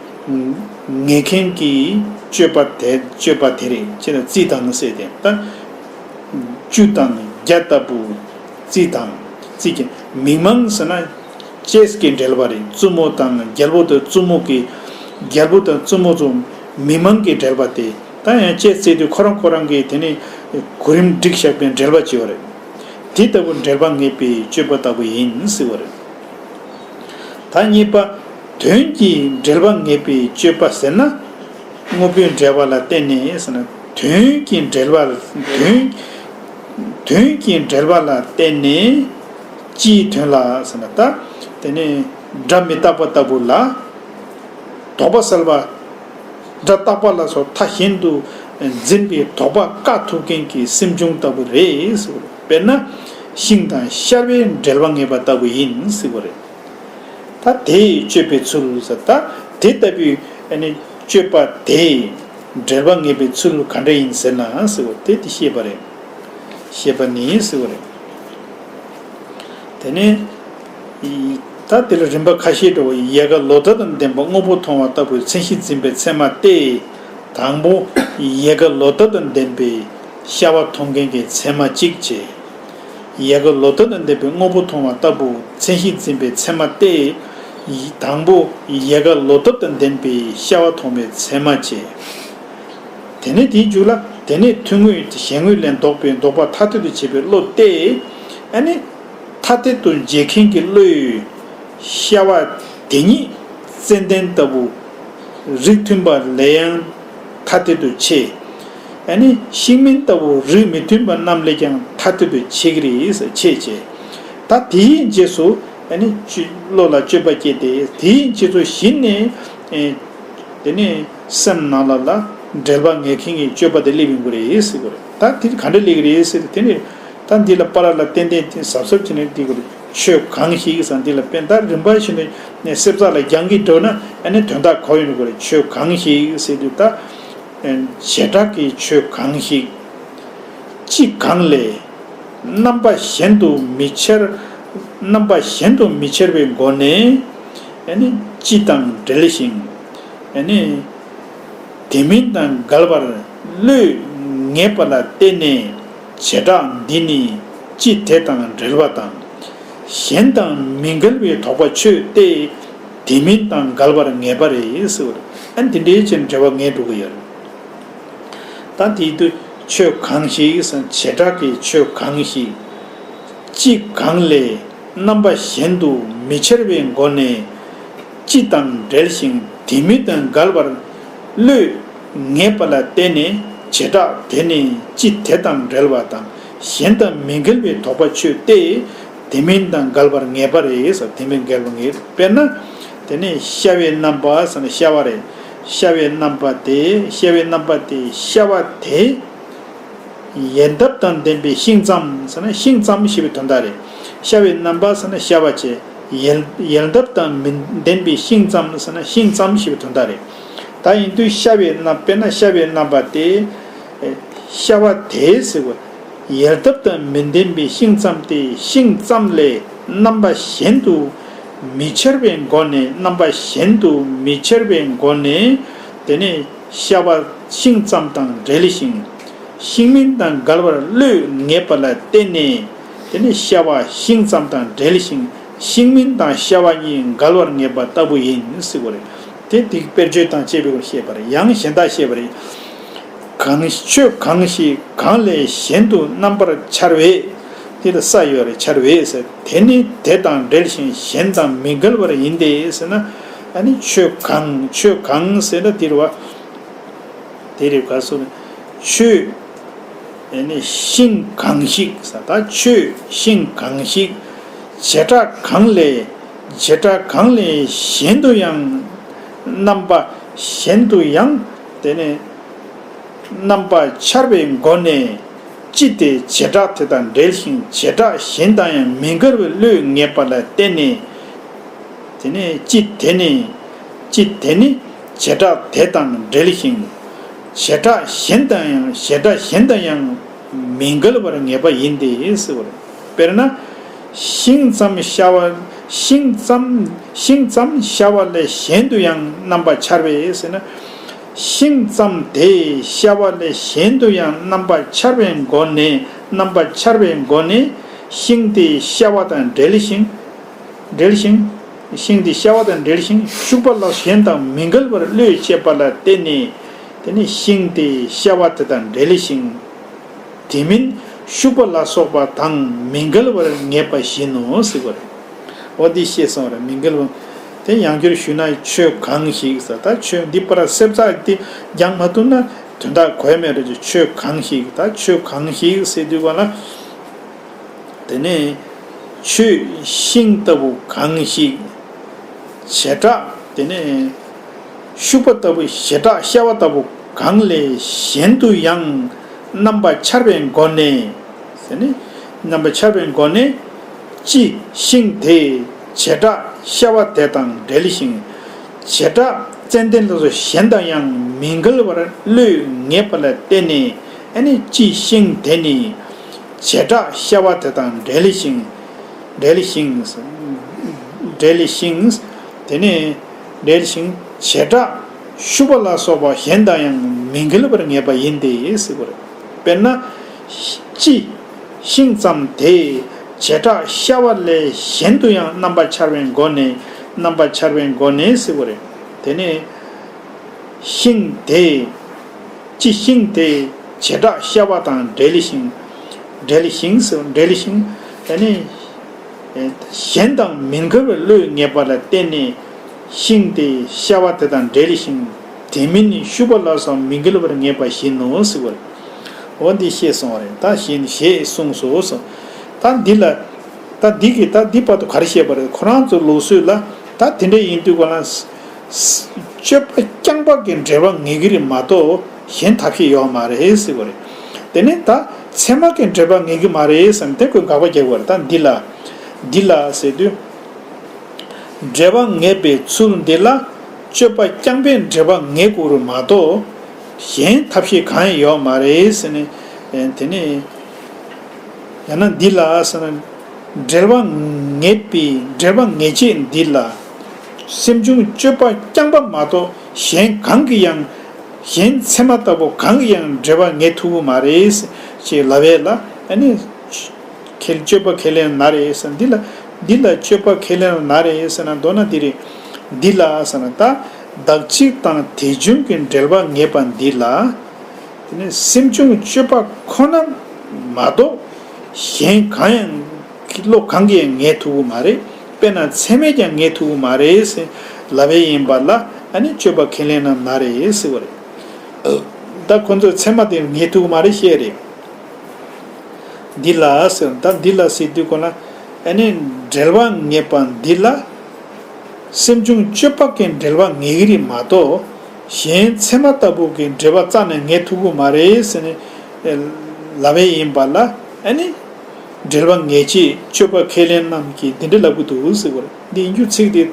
ངེས་མཁན་གྱི་སྤྱོད་པ་དེ། སྤྱོད་པ་དེ་རེད། ཅེས་ན་རྩི་དང་ཟེར་ཏེ། ད་བཅུ་དང་བརྒྱ་ལྟ་བུ། རྩི་དང་། རྩི་གི་མིག་མངས་ཟེར་ན་ཅེས་ཀྱི་འབྲེལ་བ་རེད། བཙུན་མོ་དང་རྒྱལ་པོ་དང་བཙུན་མོ་གི། རྒྱལ་པོ་དང་བཙུན་མོ་ཚོ་མིག་མངས་ཀྱི་འབྲེལ་བ་དེ། ད་ཡང་ཅེས་ཟེར་དུས་ཁོ་རང་ཁོ་རང་གི་དེ་ནི་གོ་རིམ་སྒྲིག་བཞག་པའི་འབྲེལ་བ་ཅིག་ཡོད་རེད། དེ་ལྟ་བུ་འབྲེལ་བ་ངེས་པའི་སྤྱོད་པ་ལྟ་བུ་ཡིན་ཟེར་བ་རེད། ད་གཉིས་པ། དོན་གྱི་འབྲེལ་བ་ངེས་པའི་སྤྱོད་པ་ཟེར་ན། དངོས་པོའི་འབྲེལ་བ་ལ་བརྟེན་ནས་ཟེར་ན། དོན་གྱི་འབྲེལ་བ། དོན། དོན་གྱི་འབྲེལ་བ་ལ་བརྟེན་ནས་སྤྱིའི་དོན་ལ་ཟེར་ན། ད་དེ་ནི་སྒྲ་མི་རྟག་པ་ལྟ་བུ་ལ་དོགས་པ་སེལ་བ། སྒྲ་རྟག་པ་ལ་སོགས་མཐའ་གཞན་དུ་འཛིན་པའི་དོགས་པ་བཀག་ཐུབ་མཁན་གྱི་སེམས་བྱུང་ལྟ་བུ་རེད་ཟེར་བ་རེད། དཔེར་ན་ཤིང་དང་ཤར་བའི་འབྲེལ་བ་ངེས་པ་ལྟ་བུ་ཡིན་ཟེར་བ་རེད། ད་དེའི་སྤྱོད་པའི་ཚུལ་ཟེར། ད་དེ་ལྟ་བུའི་ཨ་ནི་སྤྱོད་པ་དེའི་འབྲེལ་བ་ངེས་པའི་ཚུལ་ག་འདྲ་ཡིན་ཟེར་ན་ཟེར་བ་དེ་དེ་བཤད་པ་རེད། བཤད་པ་ནི་ཟེར་བ་རེད། དེ་ནས་ད་དེ་ལ་རིམ་པ་ཁ་ཤས་འགྲོ་བ། ཡལ་ག་ལོ་འདབ་དང་ལྡན་པ་དངོས་པོ་མཐོང་བ་ལྟ་བུའི་མཚན་གཞི་འཛིན་པའི་ཚད་མ་སྟེ། དང་པོ། ཡལ་ག་ལོ་འདབ་དང་ལྡན་པའི་ཤ་བ་མཐོང་མཁན་གྱི་ཚད་མ་གཅིག་བྱས། ཡལ་ག་ལོ་འདབ་དང་ལྡན་པའི་དངོས་པོ་མཐོང་བ་ལྟ་བུ་མཚན་གཞི་འཛིན་པའི་ཚད་མ་སྟེ། དང་པོ་ཡལ་ག་ལོ་འདབ་དང་ལྡན་པའི་ཤ་བ་མཐོང་བའི་ཚད་མ་བྱས། དེ་ནས་དེའི་མཇུག་ལ། དེ་ནས་ཐུང་ངུའི་གཞན་ངོས་ལས་ལྡོག་པའི་ལྡོག་པ་ཐ་དད་དུ་བྱེད་པའི་བློ་སྟེ། ཨ་ནི་ཐ་དད་དུ་འབྱེད་མཁན་གྱི་བློས་ཤ་བ་དེ་ཉིད་ཙན་དན་ལྟ་བུ་རིགས་མཐུན་པ་ལས་ཡང་ཐ་དད་དུ་ཕྱེ། ཨ་ནི་ཤིང་སྨན་ལྟ་བུ་རིགས་མི་མཐུན་པ་རྣམས་ལས་ཀྱང་ཐ་དད་དུ་ཕྱེ་གི་རེད་ཟེར། ཕྱེ་བྱས། ད་དེའི་རྗེས་སུ་ཨ་ནི་བློ་ལ་དཔྱོད་པ་སྐྱེས་ཏེ། དེའི་རྗེས་སུ་གཞི་ནས་ཨེ་དེ་ནས་སེམས་ནང་ལ་ལ་འབྲེལ་བ་ངེས་མཁན་གྱི་དཔྱོད་པ་དེ་སླེབས་ཡོང་གི་རེད་ཟེར་གི་རེད། ད་དེ་ག་འདྲ་སླེབས་ཀྱི་རེད་ཟེར་དུས། དེ་ནས་ད་འདི་ལ་པར་ལ་ཏན་ཏན་ཏན་གཟབ་གཟབ་བྱས་ནས་འགྲིག་གི་རེད། ཆོས་གང་ཞིག་ཟེར་འདི་ལ་དཔེ་ད་རིམ་པ་བཞིན་དུ་ནས་གསེབ་ཚགས་ལ་རྒྱང་གིས་འགྲོ་ན་ཨ་ནི་དོན་དག་གོ་ཡོང་གི་རེད། ཆོས་གང་ཞིག་ཟེར་དུས། ད་བྱེ་བྲག་གི་ཆོས་གང་ཞིག་སྤྱི་གང་ལས་རྣམ་པ་གཞན་དུ་མི་འཆར། རྣམ་པ་གཞན་དུ་མི་འཆར་བའི་སྒོ་ནས་ཨ་ནི་སྤྱི་དང་འབྲེལ་ཞིང་། ཨ་ནི་དེ་མིན་དང་འགལ་བར་བློས་ངེས་པ་ལ་བརྟེན་ནས་བྱེ་བྲག་འདི་ནི་སྤྱི་དེ་དང་འབྲེལ་བ་དང་ གཞན་དང་མི་འགལ་བའི་དོགས་པ་ཆོད་དེ། དེ་མིན་དང་འགལ་བར་ངེས་པ་རེད་ཟེར་བ་རེད། ཨ་ནི་དེ་འདྲའི་ཕྱིར་འགྲེལ་པ་ངེས་འགྲོ་གི་ཡོད་རེད། ད་དེའི་དུས་ཆོས་གང་ཞིག་བྱེ་བྲག་གི་ཆོས་གང་ཞིག་སྤྱི་གང་ལས་རྣམ་པ་གཞན་དུ་མི་འཆར་བའི་སྒོ་ནས་སྤྱི་དང་འབྲེལ་ཞིང་དེ་མིན་དང་འགལ་བར་བློས་ངེས་པ་ལ་བརྟེན་ནས་བྱེ་བྲག་དེ་ནི་སྤྱི་དེ་དང་འབྲེལ་བ་དང་གཞན་དང་མི་འགལ་བའི་དོགས་པ་ཆོད་དེ། དེ་མིན་དང་འགལ་བར་ངེས་པ་རེད་ཟེར། དེ་མིན་འགལ་བར་ངེས། དཔེར་ན། དེ་ནས་ཤ་བའི་རྣམ་པ་ཟེར་ན་ཤ་བ་རེད། ཤ་བའི་རྣམ་པ་དེ་ཤ་བའི་རྣམ་པ་དེ་ཤ་བ་དེ། ཡལ་འདབ་དང་ལྡན་པའི་ཤིང་ཙམ་ཟེར་ན་ཤིང་ཙམ་ཞེས་པའི་དོན་དག་རེད། ཤ་བའི་རྣམ་པ་ཟེར་ན་ཤ་བ་བྱས། ཡལ་ཡལ་འདབ་དང་མི་ལྡན་པའི་ཤིང་ཙམ་ཟེར་ན་ཤིང་ཙམ་ཞེས་པའི་དོན་དག་རེད། ད་ཡིན་དུས་ཤ་བའི་རྣམ་དཔེར་ན་ཤ་བའི་རྣམ་པ་དེ། ཤ་བ་དེ་ཟེར་བ། ཡལ་འདབ་དང་མི་ལྡན་པའི་ཤིང་ཙམ་སྟེ་ཤིང་ཙམ་ལས་རྣམ་པ་གཞན་དུ་མི་འཆར་བའི་སྒོ་ནས་རྣམ་པ་གཞན་དུ་མི་འཆར་བའི་སྒོ་ནས། དེ་ནས་ཤ་བ་ཤིང་ཙམ་དང་འབྲེལ་ཞིང་། ཤིང་མིན་དང་འགལ་བར་བློས་ངེས་པ་ལ་བརྟེན་ནས། དེ་ནས་ཤ་བ་ཤིང་ཙམ་དང་འབྲེལ་ཞིང་ཤིང་མིན་དང་ཤ་བ་གཉིས་འགལ་བར་ངེས་པ་ལྟ་བུ་ཡིན་ཟེར་བ་རེད། དེ་དེ་དཔེར་བརྗོད་དང་བཅས་པའི་སྐོར་བཤད་པ་རེད། ཡང་གཞན་དག་བཤད་པ་རེད། གང་ཆོས་གང་ཞིག་གང་ལས་གཞན་དུ་རྣམ་པར་འཆར་བས། དེ་ལ་ས་ཡོད་རེད། འཆར་བས་ཟེར། དེ་ནི་དེ་དང་འབྲེལ་ཞིང་གཞན་དང་མི་འགལ་བར་ཡིན་ཏེ་ཟེར་ན། ཨ་ནི་ཆོས་གང་ཆོས་གང་ཟེར་ན་དེ་རེད་བ། དེ་རེད་ག་སོ། ཆོས། ཨ་ནི་ཤིང་གང་ཞིག་ཟེར། ད་ཆོས་ཤིང་གང་ཞིག་བྱེ་བྲག་གང་ལས་བྱེ་བྲག་གང་ལས་གཞན་དུ་ཡང་རྣམ་པ་གཞན་དུ་ཡང་དེ་ནི། རྣམ་པ་འཆར་བའི་སྒོ་ནས་སྤྱི་དེ་བྱེ་བྲག་དེ་དང་འབྲེལ་ཞིང་བྱེ་བྲག་གཞན་དང་ཡང་མི་འགལ་བའི་བློས་ངེས་པ་ལ་བརྟེན་ནས། དེ་ནས་སྤྱི་དེ་ནི་སྤྱི་དེ་ནི་བྱེ་བྲག་དེ་དང་འབྲེལ་ཞིང་། བྱེ་བྲག་གཞན་དང་ཡང་བྱེ་བྲག་གཞན་དང་ཡང་མི་འགལ་བར་ངེས་པ་ཡིན་ཏེ་ཟེར་བ་རེད། དཔེར་ན། ཤིང་ཙམ་ཤ་བ། ཤིང་ཙམ་ཤིང་ཙམ་ཤ་བ་ལས་གཞན་དུ་ཡང་རྣམ་པ་འཆར་བས་ཟེར་ན། ཤིང་ཙམ་དེ་ཤ་བ་ལས་གཞན་དུ་ཡང་རྣམ་པ་འཆར་བའི་སྒོ་ནས་རྣམ་པ་འཆར་བའི་སྒོ་ནས་ཤིང་དེ་ཤ་བ་དང་འབྲེལ་ཞིང་། འབྲེལ་ཞིང་། ཤིང་དེ་ཤ་བ་དང་འབྲེལ་ཞིང་ཤུག་པ་ལ་གཞན་དང་མི་འགལ་བར་བློས་བྱས་པ་ལ་བརྟེན་ནས། དེ་ནི་ཤིང་དེ་ཤ་བ་དེ་དང་འབྲེལ་ཞིང་། དེ་མིན་ཤུག་པ་ལ་སོགས་པ་དང་མི་འགལ་བར་ངེས་པ་བཞིན་ནོ་ཟེར་བ་རེད། འོ་འདི་ཤེས་སོང་རེད། མི་འགལ་བ། དེ་ཡང་བསྐྱར་ཞུས་ན་ཆོས་གང་ཞིག་ཟེར། ད་ཆོས་འདི་པར་སེབ་ཚགས་དེ་སྦྱང་མ་ཐུབ་ན་དོན་དག་གོ་ཡ་མེད་རེད། ཆོས་གང་ཞིག་ད་ཆོས་གང་ཞིག་ཟེར་དུས་ག་ལ། དེ་ནས་ཆོས་ཤིང་ལྟ་བུ་གང་ཞིག་བྱེ་བྲག་དེ་ནས་ཤུག་པ་ལྟ་བུ་བྱེ་བྲག་ཤ་བ་ལྟ་བུ་གང་ལས་གཞན་དུ་ཡང་རྣམ་པ་འཆར་བའི་སྒོ་ནས་ཟེར་ནས། རྣམ་པ་འཆར་བའི་སྒོ་ནས་སྤྱི་ཤིང་དེ་བྱེ་བྲག་ཤ་བ་དེ་དང་འབྲེལ་ཞིང་། བྱེ་བྲག་ཙན་དན་ལ་སོགས་གཞན་དང་ཡང་མི་འགལ་བར་བློས་ངེས་པ་ལ་བརྟེན་ནས། ཨ་ནི་སྤྱི་ཤིང་དེ་ནི་བྱེ་བྲག་ཤ་བ་དེ་དང་འབྲེལ་ཞིང་། འབྲེལ་ཞིང་། འབྲེལ་ཞིང་། དེ་ནས་འབྲེལ་ཞིང་བྱེ་བྲག་ཤུག་པ་ལ་སོགས་པ་གཞན་དང་ཡང་མི་འགལ་བར་ངེས་པ་ཡིན་ཏེ་ཟེར་བ་རེད། དཔེར་ན། སྤྱི་ཤིང་ཙམ་དེ་བྱེ་བྲག་ཤ་བ་ལས་གཞན་དུ་ཡང་རྣམ་པ་འཆར་བའི་སྒོ་ནས་རྣམ་པ་འཆར་བའི་སྒོ་ནས་ཟེར་བ་རེད། དེ་ནས་ཤིང་དེ། ཅི་ཤིང་དེ་བྱེ་བྲག་ཤ་བ་དང་འབྲེལ་ཞིང་། འབྲེལ་ཞིང་སུ་འབྲེལ་ཞིང་། དེ་ནི། གཞན་དང་མི་འགལ་བའི་བློས་ངེས་པ་ལ་བརྟེན་ནས། ཤིང་དེ་ཤ་བ་དེ་དང་འབྲེལ་ཞིང་། དེ་མིན་ཤུག་པ་ལ་སོགས་མི་འགལ་བར་ངེས་པ་བཞིན་ནོ་ཟེར་བ་རེད། འོ་འདི་ཞེས་གསུངས་པ་རེད། ད་གཞན་ཞེས་གསུངས་སོ་གསུངས། ད་འདི་ལ། ད་འདི་གི་ད་འདི་བར་དུ་ག་རེ་བཤད་པ་རེད། ཁོ་རང་ཚོ་ལུགས་སྲོལ་ལ་ད་དེ་འདྲ་ཡིན་དུས་ག་ལ། སྤྱོད་པ་རྐྱང་པ་གི་འབྲེལ་བ་ངེས་ཀྱི་རེད་མ་གཏོགས་གཞན་ཐབས་ཤེས་ཡོད་མ་རེད་ཟེར་བ་རེད། དེ་ནས་ད་ཚད་མ་གི་འབྲེལ་བ་ངེས་ཀྱི་མ་རེད་ཟེར་ནས་དེ་ཁོས་དགག་པ་རྒྱག་པ་རེད། ད་འདི་ལ་འདི་ལ་ཟེར་དུས། འབྲེལ་བ་ངེས་པའི་ཚུལ་འདི་ལ་སྤྱོད་པ་རྐྱང་པས་འབྲེལ་བ་ངེས་དགོས་རེད་མ་གཏོགས་གཞན་ཐབས་ཤེས་གང་ཡང་ཡོད་མ་རེད་ཟེར་ནས་དེ་ནས། ཡང་ན་འདི་ལ་ཟེར་ན། འབྲེལ་བ་ངེས་པའི་འབྲེལ་བ་ངེས་བྱེད་འདི་ལ། སེམས་བྱུང་སྤྱོད་པ་རྐྱང་པ་མ་གཏོགས་གཞན་གང་གིས་ཡང་། གཞན་ཚད་མ་ལྟ་བུ་གང་གིས་ཡང་འབྲེལ་བ་ངེས་ཐུབ་ཀྱི་མ་རེད། ཅེས་ལབ་པས་ལ་ཨ་ནི། ཁས་སྤྱོད་པ་ཁས་ལེན་ན་རེད་ཟེར་འདི་ལ། འདི་ལ་དཔྱོད་པ་ཁས་ལེན་ན་རེ་ཟེར་ན། མདོར་ན་འདི་རེད། འདི་ལ་ཟེར་ན་ད་བདག་གཅིག་དང་དེ་བྱུང་གི་འབྲེལ་བ་ངེས་པ་འདི་ལ། དེ་ནས་སེམས་བྱུང་དཔྱོད་པ་ཁོ་ན་མ་གཏོགས་གཞན་གང་ཡང་བློ་གང་གིས་ཡང་ངེས་ཐུབ་ཀྱི་མ་རེད། དཔེར་ན་ཚད་མས་ཀྱང་ངེས་ཐུབ་ཀྱི་མ་རེད་ཟེར་ལབ་པ་ཡིན་པ་ལ། ཨ་ནི་དཔྱོད་པ་ཁས་ལེན་ན་མ་རེད་ཟེར་བ་རེད། ད་ཁོ་ཚོས་ཚད་མ་དེ་ངེས་ཐུབ་ཀྱི་མ་རེད་བཤད་རེད། འདི་ལ་ཟེར། ད་འདི་ལ་ཟེར་དུས་གོ་ན། ཨ་ནི་འབྲེལ་བ་ངེས་པ་འདི་ལ། སེམས་བྱུང་དཔྱོད་པ་གིས་འབྲེལ་བ་ངེས་ཀྱི་རེད་མ་གཏོགས། གཞན་ཚད་མ་ལྟ་བུ་གིས་འབྲེལ་བ་རྩ་ནས་ངེས་ཐུབ་ཀྱི་མ་རེད་ཟེར་ནས་ལབ་པ་ཡིན་པ་ལ། ཨ་ནི་འབྲེལ་བ་ངེས་བྱེད་དཔྱོད་པ་ཁས་ལེན་རྣམས་ཀྱིས་འདི་འདྲ་ལབ་ཀྱི་འདུག་ཟེར་བ་རེད། འདི་ཡིན་རྒྱུ་ཚིག་དེ་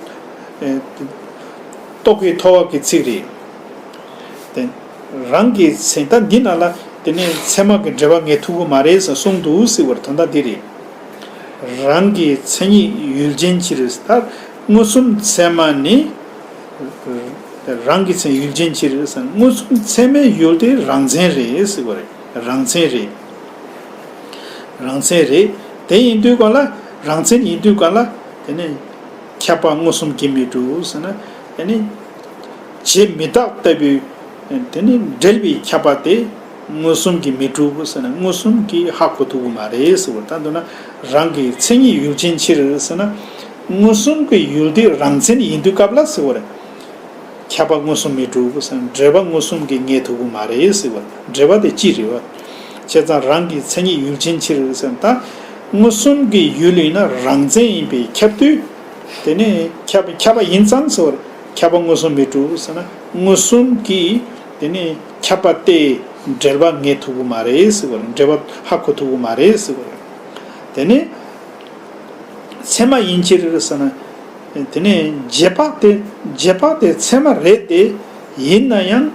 རྟོག་གེའི་ཐོ་བ་གི་ཚིག་རེད། དེ་རང་གི་མཚན། ད་འདི་ནང་ལ་དེ་ནས་ཚད་མ་གི་འབྲེལ་བ་ངེས་ཐུབ་ཀྱི་མ་རེད་ཟེར་གསུངས་འདུག་ཟེར་བར་དོན་དག་འདི་རེད། རང་གི་མཚན་ཉིད་ཡུལ་ཅན་ཕྱིར། ད་མངོན་སུམ་ཚད་མ་ནི། རང་གི་མཚན་ཡུལ་ཅན་ཕྱིར་ཟེར། མངོན་སུམ་ཚད་མའི་ཡུལ་དེ་རང་མཚན་རེད་ཟེར་བ་རེད། རང་མཚན་རེད། རང་མཚན་རེད། དེ་ཡིན་དུས་ག་ལ། རང་མཚན་ཡིན་དུས་ག་ལ། དེ་ནས་ཁྱབ་པ་མངོན་སུམ་གྱིས་མི་གྲུབ་ཟེར་ན། ཨ་ནི་བྱས་མི་རྟག་ལྟ་བུའི། དེ་ནི་འབྲེལ་བའི་ཁྱབ་པ་དེ་མངོན་སུམ་གྱིས་མི་གྲུབ་ཟེར་ན། མངོན་སུམ་གྱིས་ཧ་གོ་ཐུབ་ཀྱི་མ་རེད་ཟེར་བ། ད་མདོར་ན་རང་གི་མཚན་ཉིད་ཡུལ་ཅན་ཕྱིར་ཟེར་ན། མངོན་སུམ་གྱི་ཡུལ་དེ་རང་མཚན་ཡིན་དུས་སྐབས་ལ་ཟེར་བ་རེད། ཁྱབ་པ་མངོན་སུམ་མི་གྲུབ་ཟེར་ན། འབྲེལ་བ་མངོན་སུམ་གྱིས་ངེས་ཐུབ་ཀྱི་མ་རེད་ཟེར་བ། འབྲེལ་བ་དེ་ཅི་རེད་བ། བྱས་ཙང་རང་གི་མཚན་ཉིད་ཡུལ་ཅན་ཕྱིར་ཟེར་ན། ད་མངོན་སུམ་གྱི་ཡུལ་ཡིན་ན་རང་མཚན་ཡིན་པས་ཁྱབ་དུས། དེ་ནས་ཁྱབ་ཁྱབ་པ་ཡིན་ཙང་ཟེར་བ་རེད། ཁྱབ་པ་མངོན་སུམ་མི་གྲུབ་ཟེར་ན། མངོན་སུམ་གྱིས་དེ་ནས་ཁྱབ་པ་སྟེ་འབྲེལ་བ་ངེས་ཐུབ་ཀྱི་མ་རེད་ཟེར་བ་རེད། འབྲེལ་བ་ཧ་གོ་ཐུབ་ཀྱི་མ་རེད་ཟེར་བ་རེད། དེ་ནས་ཚད་མ་ཡིན་ཕྱིར་ཟེར་ན། དེ་ནས་རྗེས་དཔག་དེ། རྗེས་དཔག་དེ་ཚད་མ་རེད་དེ། ཡིན་ན་ཡང་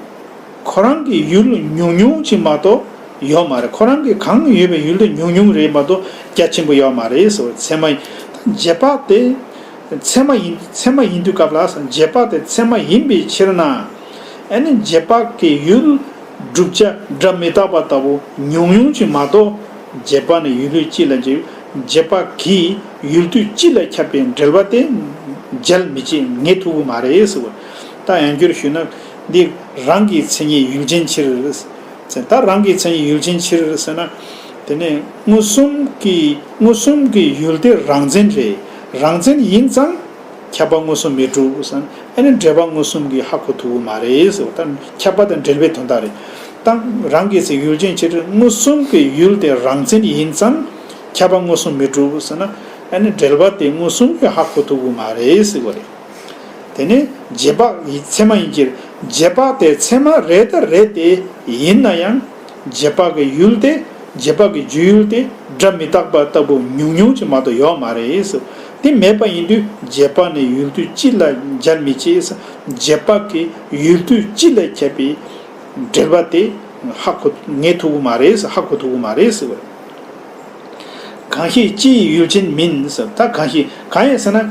ཁོ་རང་གི་ཡུལ་ཉུང་ཉུང་ཅིག་མ་གཏོགས་ཡོད་མ་རེད། ཁོ་རང་གི་གང་ཡོད་པའི་ཡུལ་དེ་ཉུང་ཉུང་རེད་མ་གཏོགས་རྒྱ་ཆེན་པོ་ཡོད་མ་རེད་ཟེར་བ། ཚད་མ་ཡིན། རྗེས་དཔག་དེ་ཚད་མ་ཡིན། ཚད་མ་ཡིན་དུས་སྐབས་ལ། རྗེས་དཔག་དེ་ཚད་མ་ཡིན་པའི་ཕྱིར་ན། ཨ་ནི་རྗེས་དཔག་གི་ཡུལ་བསྒྲུབ་བྱ་སྒྲ་མི་རྟག་པ་ལྟ་བུ་ཉུང་ཉུང་ཅིག་མ་གཏོགས། རྗེས་དཔག་ནི་ཡུལ་དུས་གཅིག་ལ་འཇལ། རྗེས་དཔག་གིས་ཡུལ་དུས་གཅིག་ལ་ཁྱབ་པའི་འབྲེལ་བ་དེ་འཇལ་མི་བྱེད། ངེས་ཐུབ་ཀྱི་མ་རེད་ཟེར་བ། ད་ཡང་བསྐྱར་ཞུས་ན། འདི་རང་གི་མཚན་ཉིད་ཡུལ་ཅན་ཕྱིར་ཟེར། ད་རང་གི་མཚན་ཉིད་ཡུལ་ཅན་ཕྱིར་ཟེར་ན། དེ་ནས་མངོན་སུམ་གྱི། མངོན་སུམ་གྱི་ཡུལ་དེ་རང་མཚན་རེད། རང་མཚན་ཡིན་ཙང་། ཁྱབ་པ་མངོན་སུམ་མི་གྲུབ་ཟེར་ན། ཨ་ནི་འབྲེལ་བ་མངོན་སུམ་གྱིས་ཧ་གོ་ཐུབ་ཀྱི་མ་རེད་ཟེར་བ། ད་ཁྱབ་པ་དང་འབྲེལ་བའི་དོན་དག་རེད། ད་རང་གི་མཚན་ཡུལ་ཅན་ཕྱིར། མངོན་སུམ་གྱི་ཡུལ་དེ་རང་མཚན་ཡིན་ཙང་། ཁྱབ་པ་མངོན་སུམ་མི་གྲུབ་ཟེར་ན། ཨ་ནི་འབྲེལ་བ་དེ་མངོན་སུམ་གྱིས་ཧ་གོ་ཐུབ་ཀྱི་མ་རེད་ཟེར་བ་རེད། དེ་ནས་རྗེས་དཔག་ཡིན། ཚད་མ་ཡིན་ཕྱིར། རྗེས་དཔག་དེ་ཚད་མ་རེད་ད་རེད་དེ། ཡིན་ན་ཡང་། རྗེས་དཔག་གི་ཡུལ་དེ། རྗེས་དཔག་གི་རྒྱུ་ཡུལ་དེ་སྒྲ་མི་རྟག་པ་ལྟ་བུ་ཉུང་ཉུང་ཅིག་མ་གཏོགས་ཡོད་མ་རེད་ཟེར། དེ་མེད་པ་ཡིན་དུས་རྗེས་དཔག་ནི་ཡུལ་དུས་གཅིག་ལ་འཇལ་མི་བྱེད་ཟེར། རྗེས་དཔག་གི་ཡུལ་དུས་གཅིག་ལ་ཁྱབ་པའི་འབྲེལ་བ་དེ་ཧ་གོ། ངེས་ཐུབ་ཀྱི་མ་རེད་ཟེར། ཧ་གོ་ཐུབ་ཀྱི་མ་རེད་ཟེར་བ་རེད། གང་ཞིག་སྤྱི་ཡི་ཡུལ་ཅན་མིན་ཟེར། ད་གང་ཞིག། གང་ཡིན་ཟེར་ན།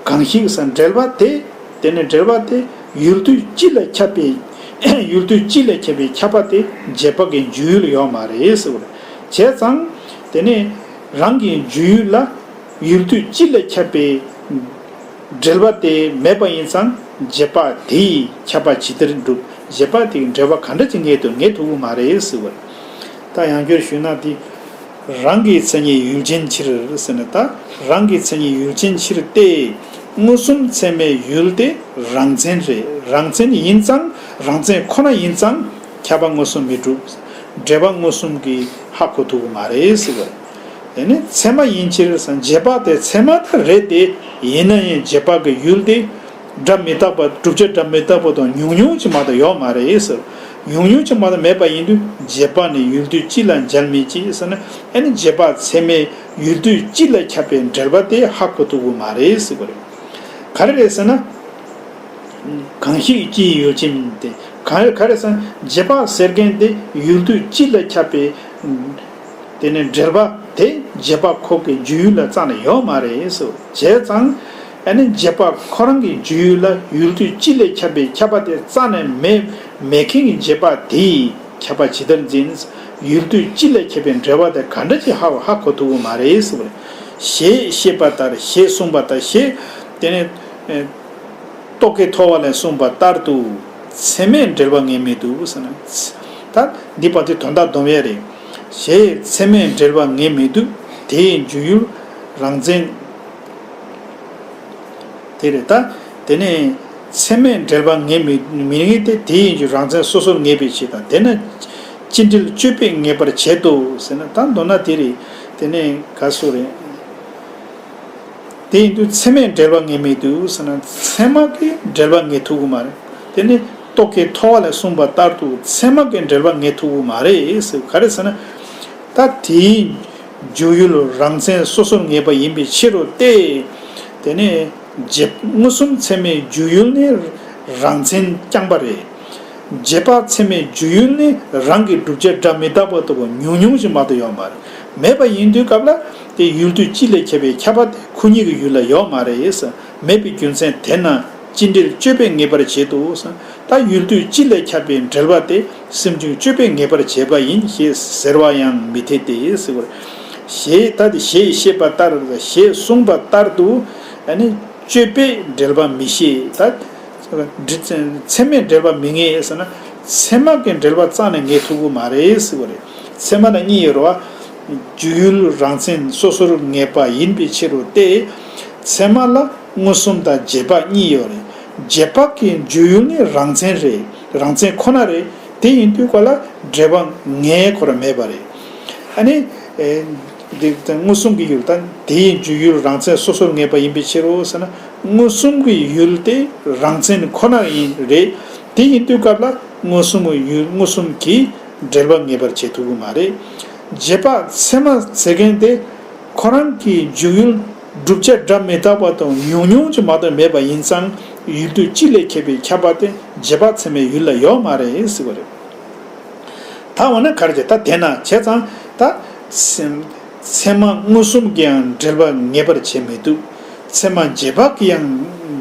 གང་ཞིག་ཟེར་འབྲེལ་བ་དེ། དེ་ནི་འབྲེལ་བ་དེ་ཡུལ་དུས་གཅིག་ལ་ཁྱབ་པའི། ཡུལ་དུས་གཅིག་ལ་ཁྱབ་པའི་ཁྱབ་པ་དེ་རྗེས་དཔག་གི་འཇུག་ཡུལ་ཡོད་མ་རེད་ཟེར་བ་རེད། བྱས་ཙང་། དེ་ནི་རང་གི་འཇུག་ཡུལ་ལ་ཡུལ་དུས་གཅིག་ལ་ཁྱབ་པའི་འབྲེལ་བ་དེ་མེད་པ་ཡིན་ཙང་། རྗེས་དཔག་དེ་ཡི་ཁྱབ་པ་ཇི་ལྟར་འགྲུབ། རྗེས་དཔག་དེ་ཡི་འབྲེལ་བ་ག་འདྲ་ཅིག་ངེས་འདུག། ངེས་ཐུབ་ཀྱི་མ་རེད་ཟེར་བ་རེད། ད་ཡང་བསྐྱར་ཞུས་ན། དེ་རང་གི་མཚན་ཉིད་ཡུལ་ཅན་ཕྱིར་ཟེར་ན། ད་རང་གི་མཚན་ཉིད་ཡུལ་ཅན་ཕྱིར་ཏེ། མངོན་སུམ་ཚད་མའི་ཡུལ་དེ་རང་མཚན་རེད། རང་མཚན་ཡིན་ཙང་། རང་མཚན་ཁོ་ན་ཡིན་ཙང་ཁྱབ་པ་མངོན་སུམ་མི་གྲུབ། འབྲེལ་བ་མངོན་སུམ་གྱིས་ཧ་གོ་ཐུབ་ཀྱི་མ་རེད་ཟེར་བ་རེད། དེ་ནི་ཚད་མ་ཡིན་ཕྱིར་ཟེར། རྗེས་དཔག་དེ་ཚད་མ་ད་རེད་དེ། ཡིན་ན་ཡང་རྗེས་དཔག་གི་ཡུལ་དེ་སྒྲ་མི་རྟག་པ། བསྒྲུབ་བྱ་སྒྲ་མི་རྟག་པ་དང་ཉུང་ཉུང་ཅིག་མ་གཏོགས་ཡོད་མ་རེད་ཟེར། ཉུང་ཉུང་ཅིག་མ་གཏོགས་མེད་པ་ཡིན་དུས་རྗེས་དཔག་ནི་ཡུལ་དུས་གཅིག་ལ་འཇལ་མི་བྱེད་ཟེར་ན། ཨ་ནི་རྗེས་དཔག་ཚད་མས་ཡུལ་དུས་གཅིག་ལ་ཁྱབ་པའི་འབྲེལ་བ་དེ་ཧ་གོ་ཐུབ་ཀྱི་མ་རེད་ཟེར་བ་རེད། ག་རེ་རེད་ཟེར་ན། གང་ཞིག་སྤྱི་ཡི་ཡུལ་ཅན་མིན་ཏེ། གང་། ག་རེ་ཟེར་ན། རྗེས་དཔག་ཟེར་མཁན་དེ་ཡུལ་དུས་གཅིག་ལ་ཁྱབ་པའི། དེ་ནི་འབྲེལ་བ་དེ་རྗེས་དཔག་ཁོ་གི་འཇུག་ཡུལ་ལ་རྩ་ནས་ཡོད་མ་རེད་ཟེར། བྱས་ཙང་། ཨ་ནི་རྗེས་དཔག་ཁོ་རང་གི་འཇུག་ཡུལ་ལ་ཡུལ་དུས་གཅིག་ལས་ཁྱབ་པའི་ཁྱབ་པ་དེ་རྩ་ནས་མེད། མེད་མཁན་གྱི་རྗེས་དཔག་དེས་ཁྱབ་པ་ཇི་ལྟར་འཛིན། ཡུལ་དུས་གཅིག་ལས་ཁྱབ་པའི་འབྲེལ་བ་དེ་ག་འདྲ་ཅིག་ཧ་ཧ་གོ་ཐུབ་ཀྱི་མ་རེད་ཟེར་བ་རེད། ཞེས་བཤད་པ་ལྟར། ཞེས་གསུངས་པ་ལྟར། ཞེས་དེ་ནས་ཨེ་རྟོག་གེ་ཐོ་བ་ལས་གསུངས་པ་ལྟར་དུ། ཚད་མས་འབྲེལ་བ་ངེས་མི་འདུག་ཟེར་ན། ད་འདི་པ་དེ་དོན་དག་སྡོམ་ཡས་རེད། ཞེས་ཚད་མས་འབྲེལ་བ་ངེས་མི་འདུག་དེའི་འཇུག་ཡུལ་རང་མཚན། དེ་རེད་ད། དེ་ནས་ཚད་མས་འབྲེལ་བ་ངེས་མི་མི་ངེས་ཏེ། དེ་ཡིན་གྱི་རང་མཚན་སོ་སོར་ངེས་པའི་ཕྱིར་དང་། དེས་ན་སྤྱི་འབྲེལ་དཔྱོད་པས་ངེས་པར་བྱེད་དོ་ཟེར་ན། ད་མདོར་ན་དེ་རེད། དེ་ནས་ག་སུ་རེད། དེ་ཡིན་དུས་ཚད་མས་འབྲེལ་བ་ངེས་མི་འདུག་ཟེར་ན། ཚད་མ་གིས་འབྲེལ་བ་ངེས་ཐུབ་ཀྱི་མ་རེད། དེ་ནི་རྟོག་གེ་ཐོ་བ་ལས་གསུངས་པ་ལྟར་དུ་ཚད་མ་གིས་འབྲེལ་བ་ངེས་ཐུབ་ཀྱི་མ་རེད་ཟེར། ག་རེ་ཟེར་ན། ད་དེའི་འཇུག་ཡུལ་རང་མཚན་སོ་སོར་ངེས་པ་ཡིན་པའི་ཕྱིར་རོ་སྟེ། དེ་ནི་རྗེས་མངོན་སུམ་ཚད་མའི་འཇུག་ཡུལ་ནི་རང་མཚན་རྐྱང་པ་རེད། རྗེས་དཔག་ཚད་མའི་འཇུག་ཡུལ་ནི་རང་གི་བསྒྲུབ་བྱ་སྒྲ་མི་རྟག་པ་ལྟ་བུ་ཉུང་ཉུང་ཞིག་མ་གཏོགས་ཡོད་མ་རེད། མེད་པ་ཡིན་དུས་སྐབས་ལ་དེ་ཡུལ་དུས་སྤྱི་ལས་ཁྱབ་པའི་ཁྱབ་པ་དེ་ཁོ་གཉིས་ཀྱི་ཡུལ་ལ་ཡོད་མ་རེད། མེད་པའི་རྒྱུ་མཚན་དེས་ན་སྤྱི་འབྲེལ་དཔྱོད་པས་ངེས་པར་བྱེད་དོ། ད་ཡུལ་དུས་སྤྱི་ལས་ཁྱབ་པའི་འབྲེལ་བ་དེ་སེམས་བྱུང་དཔྱོད་པས་ངེས་པར་བྱེད་པ་ཡིན་ཞེས་ཟེར་བ་ཡང་མི་འཐད་དེ་ཟེར་བར། ཞེས་ད་དེ་ཞེས་བཤད་པ་ལྟར། ཞེས་གསུངས་པ་ལྟར་དུ་ཨ་ནི་དཔྱོད་པས་འབྲེལ་བ་མི་ཤེས། ད་འབྲེལ་ཚད་མས་འབྲེལ་བ་མི་ངེས་ཟེར་ན། ཚད་མ་གིས་འབྲེལ་བ་རྩ་ནས་ངེས་ཐུབ་ཀྱི་མ་རེད་ཟེར་བ་རེད། ཚད་མ་ལ་གཉིས་ཡོད་རེད་བ། འཇུག་ཡུལ་རང་མཚན་སོ་སོར་ངེས་པ་ཡིན་པའི་ཕྱིར་རོ་སྟེ། ཚད་མ་ལ་མངོན་སུམ་དང་རྗེས་དཔག་གཉིས་ཡོད་རེད། རྗེས་དཔག་གི་འཇུག་ཡུལ་ནི་རང་མཚན་རེད། རང་མཚན་ཁོ་ན་རེད། དེ་ཡིན་དུས་ཀ་ལ་འབྲེལ་བ་ངེས་ཁོ་རང་མེད་པ་རེད། ཨ་ནི། ཨེ། འདི་ལྟར་མངོན་སུམ་གྱི་ཡུལ་དང་དེའི་འཇུག་ཡུལ་རང་མཚན་སོ་སོར་ངེས་པ་ཡིན་པའི་ཕྱིར་རོ་ཟེར་ན། མངོན་སུམ་གྱི་ཡུལ་དེ་རང་མཚན་ཁོ་ན་ཡིན་རེད། དེ་ཡིན་དུས་སྐབས་ལ་མངོན་སུམ་གྱི་ཡུལ་མངོན་སུམ་གྱིས་འབྲེལ་བ་ངེས་པར་བྱེད་ཐུབ་ཀྱི་མ་རེད། རྗེས་དཔག་ཚད་མ་ཟེར་མཁན་དེ་ཁོ་རང་གི་འཇུག་ཡུལ་བསྒྲུབ་བྱ་སྒྲ་མི་རྟག་པ་དང་ཉུང་ཉུང་ཅིག་མ་གཏོགས་མེད་པ་ཡིན་ཙང་། ཡུལ་དུས་སྤྱི་ལས་ཁྱབ་པའི་ཁྱབ་པ་དེ་རྗེས་དཔག་ཚད་མའི་ཡུལ་ལ་ཡོད་མ་རེད་ཟེར་བ་རེད། ད་འོ་ན་ག་རེ་བྱེད། ད་དེས་ན་བྱས་ཙང་ད་སེམས་ཚད་མ་མངོན་སུམ་གྱིས་ཡང་འབྲེལ་བ་ངེས་པར་བྱེད་མི་ཐུབ། ཚད་མ་རྗེས་དཔག་གིས་ཡང་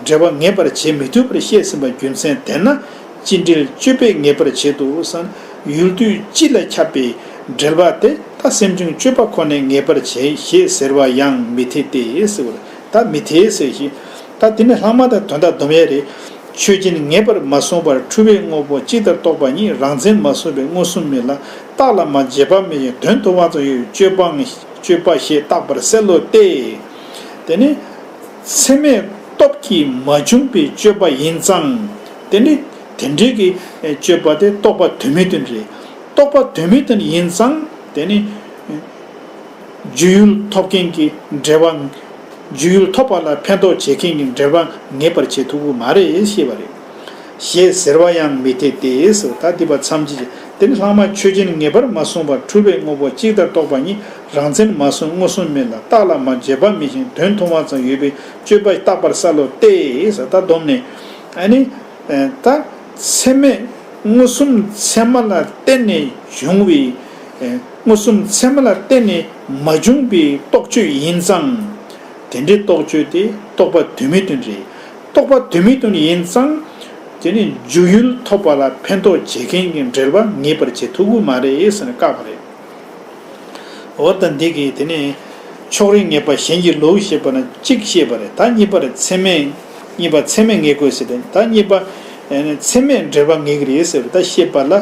འབྲེལ་བ་ངེས་པར་བྱེད་མི་ཐུབ་པར་བཤད་ཟིན་པ་རྒྱུ་མཚན་དེས་ན་སྤྱི་འབྲེལ་དཔྱོད་པས་ངེས་པར་བྱེད་དོ་ཟེར་ན། ཡུལ་དུས་སྤྱི་ལ་ཁྱབ་པའི་འབྲེལ་བ་དེ་ད་སེམས་བྱུང་དཔྱོད་པ་ཁོ་ནས་ངེས་པར་བྱེད་ཞེས་ཟེར་བ་ཡང་མི་འཐད་དེ་ཟེར་བ་རེད། ད་མི་འཐད་ཟེར་ཞིང་། ད་དེ་ནི་ལྷག་མ་དང་དོན་དག་སྡོམ་ཡས་རེད། ཆོས་ཅན་ངེས་པར་མ་གསུངས་པར་འཁྲུལ་པའི་དངོས་པོ་གཅིག་ལྟར་རྟོགས་པ་ཉིད་རང་མཚན་མ་གསུངས་པའི་མངོན་སུམ་མིན་ལ། རྟགས་ལ་མ་རྗེས་དཔག་མི་ཡིན་དོན་མཐུན་པ་ཙམ་ཡོད་པའི་དཔྱོད་པ་དཔྱོད་པ་ཞེས་བཏགས་པར་གསལ་ལོ་སྟེ། དེ་ནི་ཚད་མས་སྟོབས་ཀྱིས་མ་བྱུང་བའི་དཔྱོད་པ་ཡིན་ཙང་། དེ་ནི་དེ་འདྲའི་གི་དཔྱོད་པ་དེ་རྟོགས་པ་དོན་མེད་དོན་རེད། རྟོགས་པ་དོན་མེད་དོན་ཡིན་ཙང་དེ་ནི། འཇུག་ཡུལ་ཐོབ་མཁན་གྱི་འབྲེལ་བ། འཇུག་ཡུལ་ཐོབ་པ་ལ་ཕན་ཐོགས་བྱེད་མཁན་གྱི་འབྲེལ་བ་ངེས་པར་བྱེད་ཐུབ་ཀྱི་མ་རེད་ཞེས་པ་རེད། ཞེས་ཟེར་བ་ཡང་མི་འཐད་དེ་ཟེར། ད་འདི་པ་མཚམས་གཅིག་དེ་ནི་ལྷག་མ་ཆོས་ཅན་ངེས་པར་མ་གསུངས་པར་འཁྲུལ་པའི་དངོས་པོ་གཅིག་ལྟར་རྟོགས་པ་ཉིད་རང་མཚན་མ་གསུངས་མངོན་སུམ་མིན་ལ། རྟགས་ལ་མ་རྗེས་དཔག་མི་ཤིང་དོན་མཐུན་པ་ཙམ་ཡོད་པའི་དཔྱོད་པ་བཏགས་པར་གསལ་ལོ་སྟེ་ཟེར། ད་སྡོམ་ནས་ཨ་ནི། ད་ཚད་མས་མངོན་སུམ་ཚད་མ་ལ་བརྟེན་ནས་བྱུང་བའི། མངོན་སུམ་ཚད་མ་ལ་བརྟེན་ནས་མ་བྱུང་བའི་རྟོག་དཔྱོད་ཡིན་ཙང་། དེ་འདྲའི་རྟོག་དཔྱོད་དེ་རྟོགས་པ་དོན་མེད་དོན་རེད། རྟོགས་པ་དོན་མེད་དོན་ཡིན་ཙང་། དེ་ནི་འཇུག་ཡུལ་ཐོབ་པ་ལ་ཕན་ཐོགས་བྱེད་མཁན་གྱི་འབྲེལ་བ་ངེས་པར་བྱེད་ཐུབ་ཀྱི་མ་རེད་ཟེར་ནས་བཀག་པ་རེད། འོ་ད་འདི་གིས་དེ་ནས་ཕྱོགས་རིས་ངེས་པ་གཞན་གྱི་ལུགས་ཞེས་པ་ན་གཅིག་བཤད་པ་རེད། ད་གཉིས་པར་ཚད་མས། གཉིས་པ་ཚད་མས་ངེས་དགོས་ཟེར་ཏེ། ད་གཉིས་པ་ཚད་མས་འབྲེལ་བ་ངེས་ཀྱི་རེད་ཟེར་བ། ད་བཤད་པ་ལ་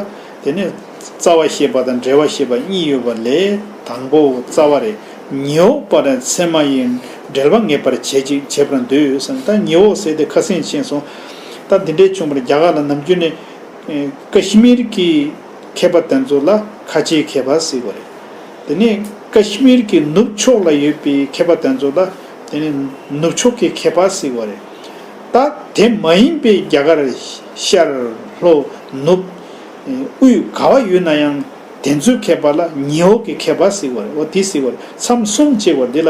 དེ་ནས་རྩ་བ་བཤད་པ་དང་འབྲེལ་བ་བཤད་པ་གཉིས་ཡོད་པ་ལས། དང་པོ་རྩ་བ་རེད། ཉི་འོག་པར་ཚད་མ་ཡིས་འབྲེལ་བ་ངེས་པར་བྱེད་ཅིག་བྱེད་པར་འདོད་ཟེར། ད་ཉི་འོག་ཟེར་ཏེ་ཁ་སེང་ཕྱིན་སོང་། ད་འདི་འདྲའི་བྱུང་བར་རྒྱ་གར་ལ་ནམ་རྒྱུན་ནས། ཀ་ཤི་མིར་གྱི་མཁས་པ་དེ་ཚོ་ལ་ཁ་ཆེའི་མཁས་པ་ཟེར་བ་རེད། དེ་ནས་ཀ་ཤི་མིར་གྱི་ནུབ་ཕྱོགས་ལ་ཡོད་པའི་མཁས་པ་དེ་ཚོ་ལ་དེ་ནས་ནུབ་ཕྱོགས་ཀྱི་མཁས་པ་ཟེར་བ་རེད། ད་དེ་མ་ཡིན་པའི་རྒྱ་གར་ཤར་ལྷོ་ནུབ་དབུས་ག་བ་ཡོད་ན་ཡང་དེ་ཚོའི་མཁས་པ་ལ་ཉི་འོག་གི་མཁས་པ་ཟེར་བ་རེད། འོ་དེ་ཟེར་བ་རེད། མཚམས་གསུམ་བྱས་པ་འདི་ལ།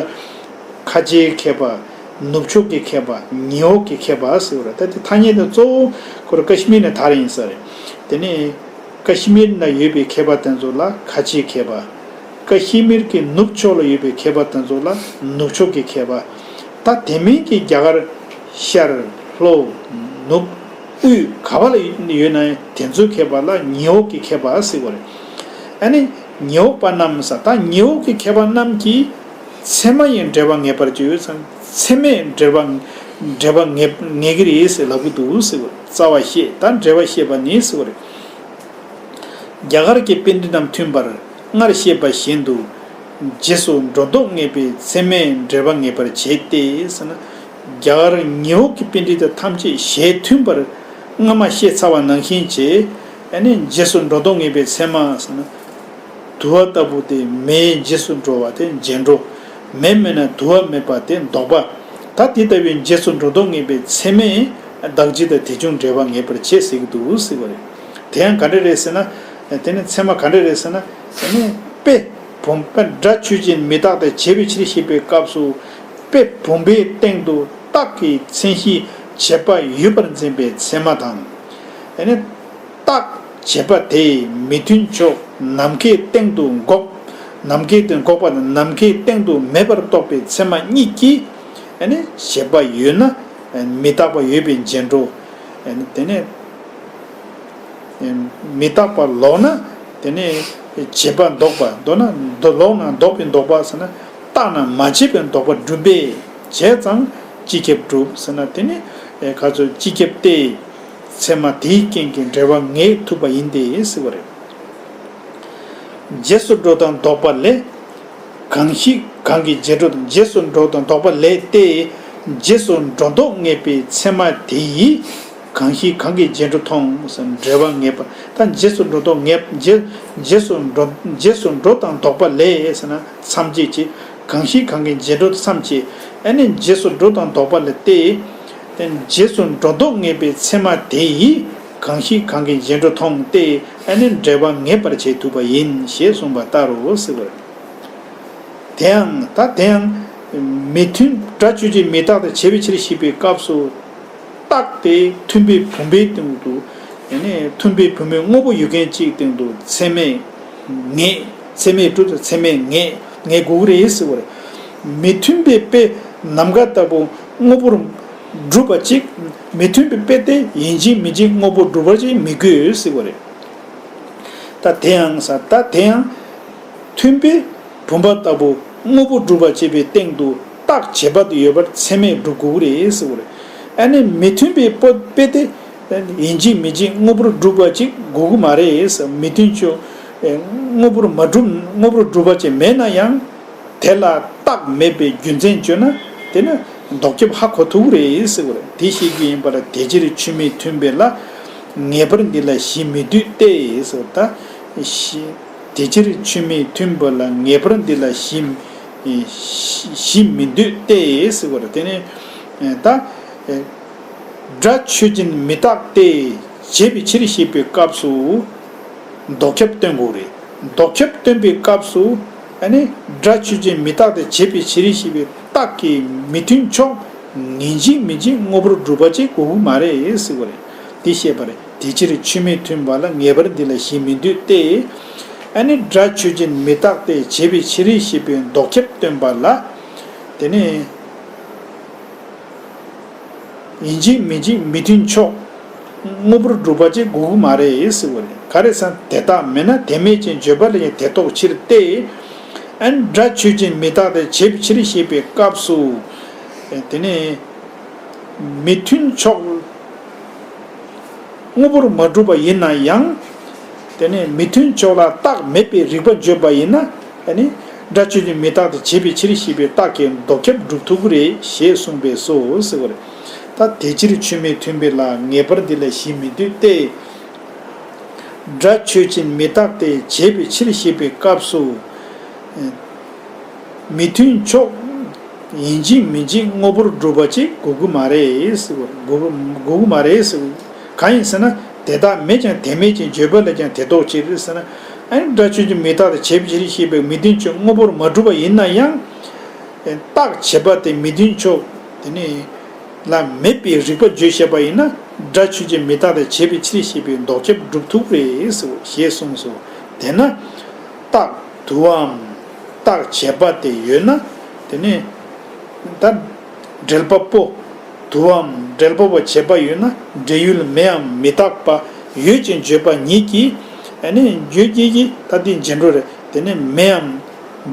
ཁ་ཆེའི་མཁས་པ། ནུབ་ཕྱོགས་ཀྱི་མཁས་པ། ཉི་འོག་གི་མཁས་པ་ཟེར་བ་རེད། ད་དེ་ཐ་སྙད་དེ་གཙོ་བོ་ཁོ་རང་ཀ་ཤི་མིར་ནས་དར་ཡིན་ས་རེད། དེ་ནས་ཀ་ཤི་མིར་ན་ཡོད་པའི་མཁས་པ་དེ་ཚོ་ལ་ཁ་ཆེའི་མཁས་པ། ཀ་ཤི་མིར་གྱི་ནུབ་ཕྱོགས་ལ་ཡོད་པའི་མཁས་པ་དེ་ཚོ་ལ་ནུབ་ཕྱོགས་ཀྱི་མཁས་པ། ད་དེ་མིན་གྱི་རྒྱ་གར་ཤར་ལྷོ་ནུབ་དབུས་ག་བ་ལ་ཡོད་ན་ཡང་དེ་ཚོའི་མཁས་པ་ལ་ཉི་འོག་གི་མཁས་པ་ཟེར་བ་རེད། ཨ་ནི་ཉི་འོག་པ་རྣམས་ཟེར། ད་ཉི་འོག་གི་མཁས་པ་རྣམས་ཀྱིས། ཚད་མ་ཡིས་འབྲེལ་བ་ངེས་པར་བྱེད། ཚད་མས་འབྲེལ་བ་འབྲེལ་བ་ངེས་ངེས་ཀྱི་རེད་ཟེར་ལབ་ཀྱི་འདུག་ཟེར་བ་རེད། རྩ་བ་བཤད་ད་འབྲེལ་བ་བཤད་པ་ནི་ཟེར་བ་རེད། རྒྱ་གར་གྱི་པཎྜི་ཏ་རྣམས་མཐུན་པར་སྔར་བཤད་པ་བཞིན་དུ་རྗེས་སུ་འགྲོ་ལྡོག་ངེས་པའི་ཚད་མས་འབྲེལ་བ་ངེས་པར་བྱེད་དེ་ཟེར་ན། རྒྱ་གར་ཉི་འོག་གི་པཎྜི་ཏ་ཐམས་ཅད་ཞལ་མཐུན་པར་སྔ་མ་བཤད་ཚར་བ་ནང་བཞིན་བྱས། ཨ་ནི་རྗེས་སུ་འགྲོ་ལྡོག་ངེས་པའི་ཚད་མ་ཟེར་ན། དུ་བ་ལྟ་བུ་སྟེ་མེའི་རྗེས་སུ་འགྲོ་བ་སྟེ་རྗེས་འགྲོ། མེ་མེད་ན་དུ་བ་མེད་པ་སྟེ་ལྡོག་པ། ད་དེ་ལྟ་བུའི་རྗེས་སུ་འགྲོ་ལྡོག་ངེས་པའི་ཚད་མས་བདག་གཅིག་དང་དེ་བྱུང་འབྲེལ་བ་ངེས་པར་བྱེད་ཟེར་གྱི་འདུག་ཟེར་བ་རེད། དེ་ཡང་ག་འདྲ་རེད་ཟེར་ན། དེ་ནི་ཚད་མ་ག་འདྲ་རེད་ཟེར་ན། དེ་ནི་དཔེ་བུམ་པ་སྒྲ་ཆོས་ཅན་མི་རྟག་སྟེ་བྱས་པའི་ཕྱིར་ཞེས་པའི་སྐབས་སུ། དཔེ་བུམ་པའི་སྟེང་དུ་རྟགས་ཀྱི་མཚན་གཞི་བྱས་པ་ཡོད་པར་འཛིན་པའི་ཚད་མ་དང་། དེ་ནི། རྟགས་བྱས་པ་དེས་མི་མཐུན་ཕྱོགས་ནམ་མཁའི་སྟེང་དུ་འགོག་ནམ་མཁའི་སྟེང་འགོག་པ་དང་ནམ་མཁའི་སྟེང་དུ་མེད་པར་རྟོགས་པའི་ཚད་མ་གཉིས་ཀྱིས། ཨ་ནི་བྱས་པ་ཡོད་ན། མི་རྟག་པ་ཡོད་པའི་རྗེས་འགྲོ། ཨ་ནི་དེ་ནས། མི་རྟག་པ་ལོག་ན། དེ་ནས་བྱས་པ་ལྡོག་པ་མདོར་ན་ལྡོ་ལོག་ན་ལྡོག་པའི་ལྡོག་པ་ཟེར་ན། རྟག་ན་མ་བྱས་པའི་ལྡོག་པ་སྒྲུབ་པས་བྱས་ཙང་སྤྱི་ཁྱབ་གྲུབ་ཟེར་ན། དེ་ནི་ག་ཚོད་སྤྱི་ཁྱབ་སྟེ། ཚད་མ་དེའི་རྐྱེན་གྱིས་འབྲེལ་བ་ངེས་ཐུབ་པ་ཡིན་ཏེ་ཟེར་བ་རེད། རྗེས་སུ་འགྲོ་དང་ལྡོག་པ་ལས། གང་ཞིག་གང་གིས་རྗེས་འགྲོ་དང་། རྗེས་སུ་འགྲོ་དང་ལྡོག་པ་ལས་ཏེ། རྗེས་སུ་འགྲོ་ལྡོག་ངེས་པའི་ཚད་མ་དེ་ཡིས། གང་ཞིག་གང་གིས་རྗེས་འགྲོ་མཐོང་ཟེར་འབྲེལ་བ་ངེས་པ། ད་རྗེས་སུ་འགྲོ་ལྡོག་ངེས་རྗེས་རྗེས་སུ་འགྲོ་རྗེས་སུ་འགྲོ་དང་ལྡོག་པ་ལས་ཟེར་ན་མཚམས་བཅད་ཀྱི། གང་ཞིག་གང་གིས་རྗེས་འགྲོ་མཚམས་བཅད། ཨ་ནི་རྗེས་སུ་འགྲོ་དང་ལྡོག་པ་ལས་ཏེ། རྗེས་སུ་འགྲོ་ལྡོག་ངེས་པའི་ཚད་མ་དེ་ཡིས། གང་ཞིག་གང་གིས་རྗེས་འགྲོ་མཐོང་སྟེ། ཨ་ནི་འབྲེལ་བ་ངེས་པར་བྱེད་ཐུབ་པ་ཡིན་ཞེས་གསུངས་པ་ལྟར་རོ་ཟེར་བ་རེད། དེ་ཡང་ད་དེ་ཡང་། མི་མཐུན་སྒྲ་ཆོས་ཅན་མི་རྟག་སྟེ་བྱས་པའི་ཕྱིར་ཞེས་པའི་སྐབས་སུ། རྟགས་དེ་མཐུན་དཔེ་བུམ་པའི་སྟེང་དུ། ཡང་ན་མཐུན་དཔེ་བུམ་པའི་དངོས་པོ་ཡོད་མཁན་གཅིག་སྟེང་དུ་ཚད་མས་ངེས། ཚད་མས་གྲུབ་ཚད་མས་ངེས་ངེས་དགོས་ཀྱི་རེད་ཟེར་བ་རེད། མི་མཐུན་པའི་དཔེ་ནམ་མཁའ་ལྟ་བུ་དངོས་པོར་གྲུབ་པ་ཅིག་མི་མཐུན་པའི་དཔེ་དེ་ཡིན་གཅིག་མིན་གཅིག་དངོས་པོར་གྲུབ་པ་ཅིག་མི་དགོས་ཟེར་བ་རེད། ད་དེ་ཡང་ས་ད་དེ་ཡང་། མཐུན་དཔེ་བུམ་པ་ལྟ་བུ་དངོས་པོ་གྲུབ་པ་བྱེད་པའི་སྟེང་དུ་རྟགས་བྱས་པ་དེ་ཡོད་པར་ཚད་མས་གྲུབ་དགོས་ཀྱི་རེད་ཟེར་བ་རེད། ཨ་ནི་མི་མཐུན་པའི་དཔེ་དེ་ཡིན་གཅིག་མིན་གཅིག་དངོས་པོར་གྲུབ་པ་ཅིག་དགོས་ཀྱི་མ་རེད་ཟེར། མི་མཐུན་ཕྱོགས་དངོས་པོར་མ་གྲུབ་དངོས་པོར་གྲུབ་པ་ཅིག་མེད་ན་ཡང་དེ་ལ་རྟགས་མེད་པའི་རྒྱུ་མཚན་བརྗོད་ན་དེ་ནི་ལྡོག་ཁྱབ་ཧ་གོ་ཐུབ་ཀྱི་རེད་ཟེར་བ་རེད། དེ་ཤེས་རྒྱུ་ཡིན་པར་དེ་ཕྱིར་ཆོས་མི་མཐུན་པའི་ལ་ངེས་པར་འདི་ལ་གཞི་མི་འདོད་དེ་ཟེར། ད་གཞི། དེ་ཕྱིར་ཆོས་མི་མཐུན་པ་ལ་ངེས་པར་འདི་ལ་གཞི་གཞི་མི་འདོད་དེ་ཟེར་བ་རེད། དེ་ནི་ད་སྒྲ་ཆོས་ཅན་མི་རྟག་སྟེ་བྱས་པའི་ཕྱིར་ཞེས་པའི་སྐབས་སུ་ལྡོག་ཁྱབ་སྟོན་དགོས་རེད། ལྡོག་ཁྱབ་སྟོན་པའི་སྐབས་སུ་ཨ་ནི་སྒྲ་ཆོས་ཅན་མི་རྟག་སྟེ་བྱས་པའི་ཕྱིར་ཞེས་པའི་རྟགས་ཀྱི་མི་མཐུན་ཕྱོགས་ཡིན་གཅིག་མིན་གཅིག་དངོས་པོར་གྲུབ་པ་ཅིག་དགོས་ཀྱི་མ་རེད་ཟེར་བ་རེད། དེ་བཤད་པ་རེད། དེ་ཕྱིར་ཆོས་མི་མཐུན་པ་ལ་ངེས་པར་འདི་ལ་གཞི་མི་འདོད་དེ། ཨ་ནི་སྒྲ་ཆོས་ཅན་མི་རྟག་སྟེ་བྱས་པའི་ཕྱིར་ཞེས་པའི་ལྡོག་ཁྱབ་སྟོན་པ་ལ། དེ་ནི་ཡིན་གཅིག་མིན་གཅིག་མི་མཐུན་ཕྱོགས་དངོས་པོར་གྲུབ་པ་ཅིག་དགོས་ཀྱི་མ་རེད་ཟེར་བ་རེད། ག་རེ་ཟེར་ན་དེ་རྟགས་མེད་ན་དེ་མེད་ཅེས་བརྗོད་པ་ལ་ཡང་དེ་རྟོགས་ཕྱིར་ཏེ། ཨ་ནི་སྒྲ་ཆོས་ཅན་མི་རྟག་སྟེ་བྱས་པའི་ཕྱིར་ཞེས་པའི་སྐབས་སུ། དེ་ནི། མི་མཐུན་ཕྱོགས་དངོས་པོར་མ་གྲུབ་པ་ཡིན་ན་ཡང་། དེ་ནས་མི་མཐུན་ཕྱོགས་ལ་རྟགས་མེད་པའི་རིགས་པ་བརྗོད་པ་ཡིན་ན། ཨ་ནི་སྒྲ་ཆོས་ཅན་མི་རྟག་སྟེ་བྱས་པའི་ཕྱིར་ཞེས་པའི་རྟགས་ཀྱི་ལྡོག་ཁྱབ་སྒྲུབ་ཐུབ་ཀྱི་རེད་ཞེས་གསུངས་པས་སོ་ཟེར་བ་རེད། ད་དེ་ཕྱིར་ཆོས་མི་མཐུན་པའི་ལ་ངེས་པར་འདི་ལ་གཞི་མི་འདོད་དེ། སྒྲ་ཆོས་ཅན་མི་རྟག་སྟེ་བྱས་པའི་ཕྱིར་ཞེས་པའི་སྐབས་སུ། མི་མཐུན་ཕྱོགས་ཡིན་གཅིག་མིན་གཅིག་དངོས་པོར་གྲུབ་པ་ཅིག་དགོས་ཀྱི་མ་རེད་ཟེར་བ་དགོས་དགོས་ཀྱི་མ་རེད་ཟེར། གང་ཡིན་ཟེར་ན་དེ་རྟགས་མེད་ཀྱང་དེ་མེད་ཅེས་བརྗོད་པ་ལས་ཀྱང་དེ་རྟོགས་ཕྱིར་ཟེར་ན། ཨ་ནི་སྒྲ་ཆོས་ཅན་མི་རྟག་སྟེ་བྱས་པའི་ཕྱིར་ཞེས་པའི་མི་མཐུན་ཕྱོགས་དངོས་པོར་མ་གྲུབ་པ་ཡིན་ན་ཡང་། རྟགས་བྱས་པ་དེ་མི་མཐུན་ཕྱོགས་དེ་ནི་ལ་མེད་པའི་རིགས་པ་བརྗོད་བྱས་པ་ཡིན་ན་སྒྲ་ཆོས་ཅན་མི་རྟག་སྟེ་བྱས་པའི་ཕྱིར་ཞེས་པའི་ལྡོག་ཁྱབ་སྒྲུབ་ཐུབ་རེད་ཟེར་ཞེས་གསུངས་སོ། དེས་ན་རྟགས་དུའམ། རྟགས་བྱས་པ་དེ་ཡོད་ན། དེ་ནི་ད་འབྲེལ་པ་པོ། དུའམ་འབྲེལ་པ་པོ་བྱས་པ་ཡོད་ན་འབྲེལ་ཡུལ་མེའམ་མི་རྟག་པ་ཡོད་ཅེས་བརྗོད་པ་ཉིད་ཀྱིས། ཨ་ནི་བརྗོད་ཀྱི་ཀྱི་ད་དེ་རྗེས་འགྲོ་རེད། དེ་ནི་མེའམ།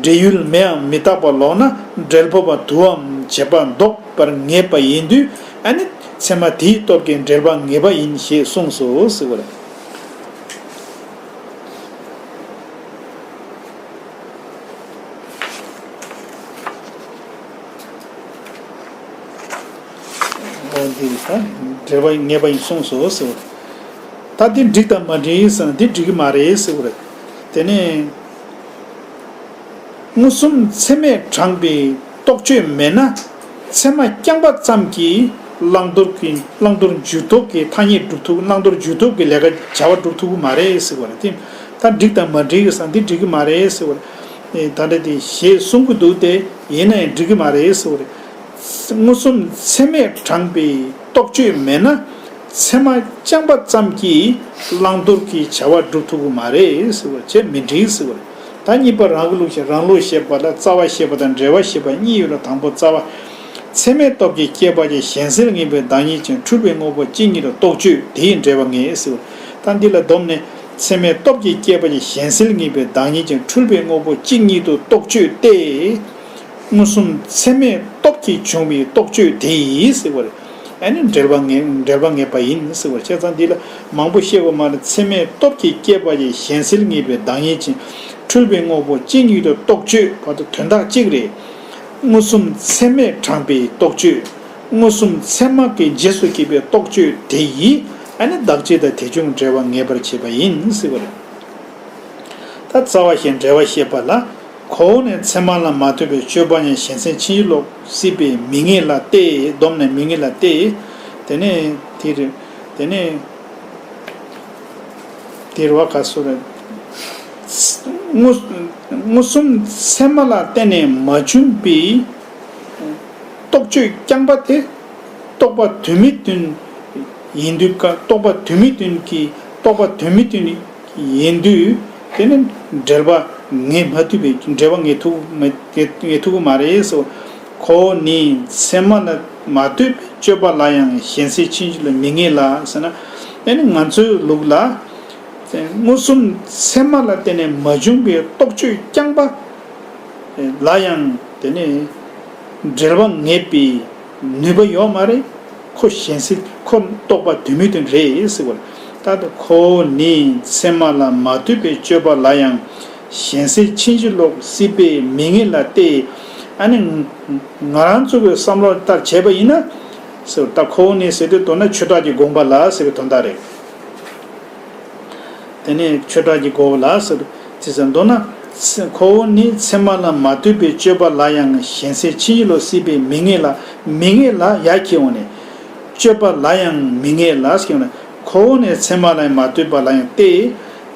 འབྲེལ་ཡུལ་མེའམ་མི་རྟག་པ་ལོག་ན་འབྲེལ་འཕོ་བ་དུའམ་བྱེད་པ་ལྡོག་པར་ངེས་པ་ཡིན་དུས། ཨ་ནི་ཚད་མ་དེའི་སྟོབས་ཀྱིས་འབྲེལ་པ་ངེས་པ་ཡིན་ཞེས་གསུངས་སོ་ཟེར་བ་རེད། འོ་འདི་ད་འབྲེལ་པ་ངེས་པ་ཡིན་གསུངས་སོ་ཟེར་བ་རེད། ད་འདི་འགྲིག་དང་མ་འགྲིག་ཟེར་ན་འདི་འགྲིག་གི་མ་རེད་ཟེར་བ་རེད། དེ་ནས། མངོན་སུམ་ཚད་མས་དྲངས་པའི་རྟོག་དཔྱོད་མེད་ན། ཚད་མ་རྐྱང་པ་ཙམ་གྱིས་བླང་དོར་གྱི་བླང་དོར་འཇུག་ལྡོག་གི་ཐ་སྙད་སྒྲུབ་ཐུབ། བླང་དོར་འཇུག་ལྡོག་གི་ལས་ཀ་བྱ་བ་སྒྲུབ་ཐུབ་ཀྱི་མ་རེད་ཟེར་བ་རེད། དེ་ད་འགྲིག་དང་མ་འགྲིག་གི་ས་འདི་འགྲིག་གི་མ་རེད་ཟེར་བ་རེད། ད་འདྲ་དེ་ཞེས་གསུང་གི་འདུག་སྟེ། ཡིན་ན་ཡང་འགྲིག་གི་མ་རེད་ཟེར་བ་རེད། མངོན་སུམ་ཚད་མས་དྲངས་པའི་རྟོག་དཔྱོད་མེད་ན། ཚད་མ་རྐྱང་པ་ཙམ་གྱིས་བླང་དོར་གྱི་བྱ་བ་སྒྲུབ་ཐུབ་ཀྱི་མ་རེད་ཟེར་བ་བྱས་མི་འགྲིག་ཟེར་བ་རེད། ད་གཉིས་པ་རང་གི་ལུགས་བཤད། རང་ལུགས་བཤད་པ་ལ་རྩ་བ་བཤད་པ་དང་འབྲེལ་བ་བཤད་པ་གཉིས་ཡོད་ལ། དང་པོ་རྩ་བ། ཚད་མའི་སྟོབས་ཀྱིས་སྐྱེས་པ་ཅན་གཞན་སེལ་ངེས་པའི་བདག་ཉིད་ཅན་འཁྲུལ་པའི་དངོས་པོ་གཅིག་ཉིད་དུ་རྟོག་དཔྱོད་དེ་ཡིས་འབྲེལ་པ་ངེས་ཟེར་བ། ད་འདི་ལ་བསྡོམས་ནས། ཚད་མའི་སྟོབས་ཀྱིས་སྐྱེས་པ་ཅན་གཞན་སེལ་ངེས་པའི་བདག་ཉིད་ཅན་འཁྲུལ་པའི་དངོས་པོ་གཅིག་ཉིད་དུ་རྟོག་དཔྱོད་སྟེ། མངོན་སུམ་ཚད་མའི་སྟོབས་ཀྱིས་བྱུང་བའི་རྟོག་དཔྱོད་དེ་ཡིས་ཟེར་བ་རེད། ཨ་ནི་འབྲེལ་པ་ངེས་འབྲེལ་པ་ངེས་པ་ཡིན་ཟེར་བ་རེད། བྱས་ཙང་འདི་ལ་མང་པོ་བཤད་དགོས་མ་རེད། ཚད་མའི་སྟོབས་ཀྱིས་སྐྱེས་པ་ཡི་གཞན་སེལ་ངེས་པའི་བདག་ཉིད་ཅན་འཁྲུལ་པའི་དངོས་པོ་གཅིག་ཉིད་དུ་རྟོག་དཔྱོད་བར་དུ་དོན་དག་གཅིག་རེད། མངོན་སུམ་ཚད་མས་དྲངས་པའི་རྟོག་དཔྱོད། མངོན་སུམ་ཚད་མ་གི་རྗེས་སུ་སྐྱེས་པའི་རྟོག་དཔྱོད་དེ་ཡིས་ཨ་ནི་བདག་གཅིག་དང་དེ་བྱུང་འབྲེལ་པ་ངེས་པར་བྱེད་པ་ཡིན་ཟེར་བ་རེད། ད་རྩ་བ་ཞེས་འབྲེལ་བ་བཤད་པ་ལ། ཁོ་བོ་ནི་ཚད་མ་ལ་མ་ལྟོས་པའི་དཔྱོད་པ་ཉིད་གཞན་སེལ་ཕྱིན་ཅི་ལོག་སྲིད་པས་མི་ངེས་ལ་སྟེ། བསྡོམས་ནས་མི་ངེས་ལ་སྟེ། དེ་ནས་དེ་རེད། དེ་ནས་དེ་རེད་བ། ག་སོ་རེད། མངོན་མངོན་སུམ་ཚད་མ་ལ་བརྟེན་ནས་མ་བྱུང་བའི་རྟོག་དཔྱོད་རྐྱང་པ་དེ་རྟོག་པ་དོན་མེད་དོན་ཡིན་དུས། ཀ་རྟོག་པ་དོན་མེད་དོན་གྱི་རྟོག་པ་དོན་མེད་དོན་ཡིན་དུས། དེ་ནི་འབྲེལ་པ་ངེས་མ་ཐུབ་པའི་འབྲེལ་པ་ངེས་ཐུབ་མ་ངེས་ངེས་ཐུབ་ཀྱི་མ་རེད་ཟེར། ཁོ་བོ་ནི་ཚད་མ་ལ་མ་ལྟོས་པའི་དཔྱོད་པ་ལ་ཡང་གཞན་སེལ་ཕྱིན་ཅི་ལོག་མི་ངེས་ལ་ཟེར་ན། དེ་ནི་ང་ཚོའི་ལུགས་ལ་མངོན་སུམ་ཚད་མ་ལ་བརྟེན་ནས་མ་བྱུང་བའི་རྟོག་དཔྱོད་རྐྱང་པ་ལ་ཡང་དེ་ནི་འབྲེལ་པ་ངེས་པའི་ནུས་པ་ཡོད་མ་རེད། ཁོ་གཞན་སེལ། ཁོ་རྟོག་པ་དོན་མེད་དོན་རེད་ཟེར་བ་རེད། ད་ལྟ་ཁོ་བོ་ནི་ཚད་མ་ལ་མ་ལྟོས་པའི་དཔྱོད་པ་ལ་ཡང་གཞན་སེལ་ཕྱིན་ཅི་ལོག་སྲིད་པས་མི་ངེས་ལ་སྟེ། ཨ་ནི་ང་རང་ཚོ་གི་བསམ་བློ་ལྟར་བྱས་པ་ཡིན་ན་ཟེར། ད་ཁོ་བོ་ནི་ཟེར་དུས་མདོར་ན་ཆོས་གྲགས་ཀྱི་དགོངས་པ་ལ་ཟེར་བའི་དོན་དག་རེད། དེ་ནས་ཆོས་གྲགས་ཀྱི་དགོངས་པ་ལ་ཟེར་ཅི་ཟེར་མདོར་ན། ཁོ་བོ་ནི་ཚད་མ་ལ་མ་ལྟོས་པའི་དཔྱོད་པ་ལ་ཡང་གཞན་སེལ་ཕྱིན་ཅི་ལོག་སྲིད་པས་མི་ངེས་ལ། མི་ངེས་ལ་ཡར་ཁྱེར་འོང་ནས། དཔྱོད་པ་ལ་ཡང་མི་ངེས་ལ་ཟེར་ན། ཁོ་བོ་ནི་ཚད་མ་ལ་ཡང་མ་ལྟོས་པ་ལ་ཡང་སྟེ།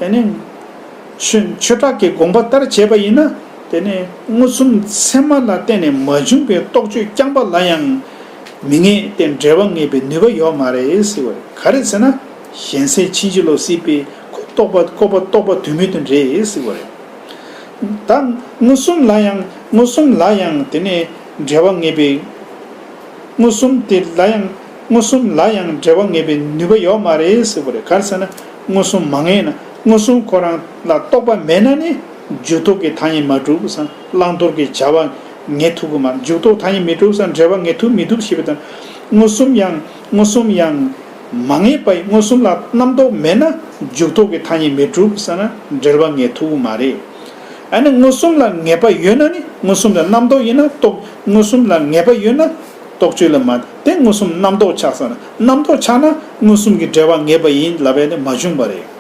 དེ་ནས་ཆོས་ཆོས་གྲགས་ཀྱི་དགོངས་པ་ལྟར་བྱས་པ་ཡིན་ན། དེ་ནས་མངོན་སུམ་ཚད་མ་ལ་བརྟེན་ནས་མ་བྱུང་བའི་རྟོག་དཔྱོད་རྐྱང་པ་ལ་ཡང་མི་ངེས་ཏེ་འབྲེལ་པ་ངེས་པའི་ནུས་པ་ཡོད་མ་རེད་ཟེར་བ་རེད། ག་རེ་ཟེར་ན། གཞན་སེལ་ཕྱིན་ཅི་ལོག་སྲིད་པས་ཁོ་རྟོག་པ་ཁོ་པ་རྟོག་པ་དོན་མེད་དོན་རེད་ཟེར་བ་རེད། ད་མངོན་སུམ་ལ་ཡང་མངོན་སུམ་ལ་ཡང་དེ་ནས་འབྲེལ་པ་ངེས་པའི། མངོན་སུམ་དེ་ལ་ཡང་མངོན་སུམ་ལ་ཡང་འབྲེལ་པ་ངེས་པའི་ནུས་པ་ཡོད་མ་རེད་ཟེར་བ་རེད། ག་རེ་ཟེར་ན། མངོན་སུམ་མ་ངེས་ན། མངོན་སུམ་ཁོ་རང་ལ་རྟོག་པ་མེད་ན་ནི་འཇུག་ལྡོག་གི་ཐ་སྙད་མ་གྲུབ་ཙང་བླང་དོར་གྱི་བྱ་བ་ངེས་ཐུབ་ཀྱི་མ། འཇུག་ལྡོག་ཐ་སྙད་མི་གྲུབ་ཙང་འབྲེལ་པ་ངེས་ཐུབ་མི་ཐུབ་ཞེས་པ་དང་། མངོན་སུམ་ཡང་མངོན་སུམ་ཡང་མ་ངེས་པ་ཡི། མངོན་སུམ་ལ་རྣམ་རྟོག་མེད་ན་འཇུག་ལྡོག་གི་ཐ་སྙད་མི་གྲུབ་ཙང་ན་འབྲེལ་པ་ངེས་ཐུབ་ཀྱི་མ་རེད། ཨ་ནི་མངོན་སུམ་ལ་ངེས་པ་ཡོད་ན་ནི། མངོན་སུམ་ལ་རྣམ་རྟོག་ཡིན་ན་རྟོག་མངོན་སུམ་ལ་ངེས་པ་ཡོད་ན་རྟོག་དཔྱོད་ལ་མ་དེ་མངོན་སུམ་རྣམ་རྟོག་ཆགས་ས་ན། རྣམ་རྟོག་ཆགས་ན་མངོན་སུམ་གྱི་འབྲེལ་བ་ངེས་པ་ཡིན་ལབ་པས་ནི་མ་བྱུང་བ་རེད།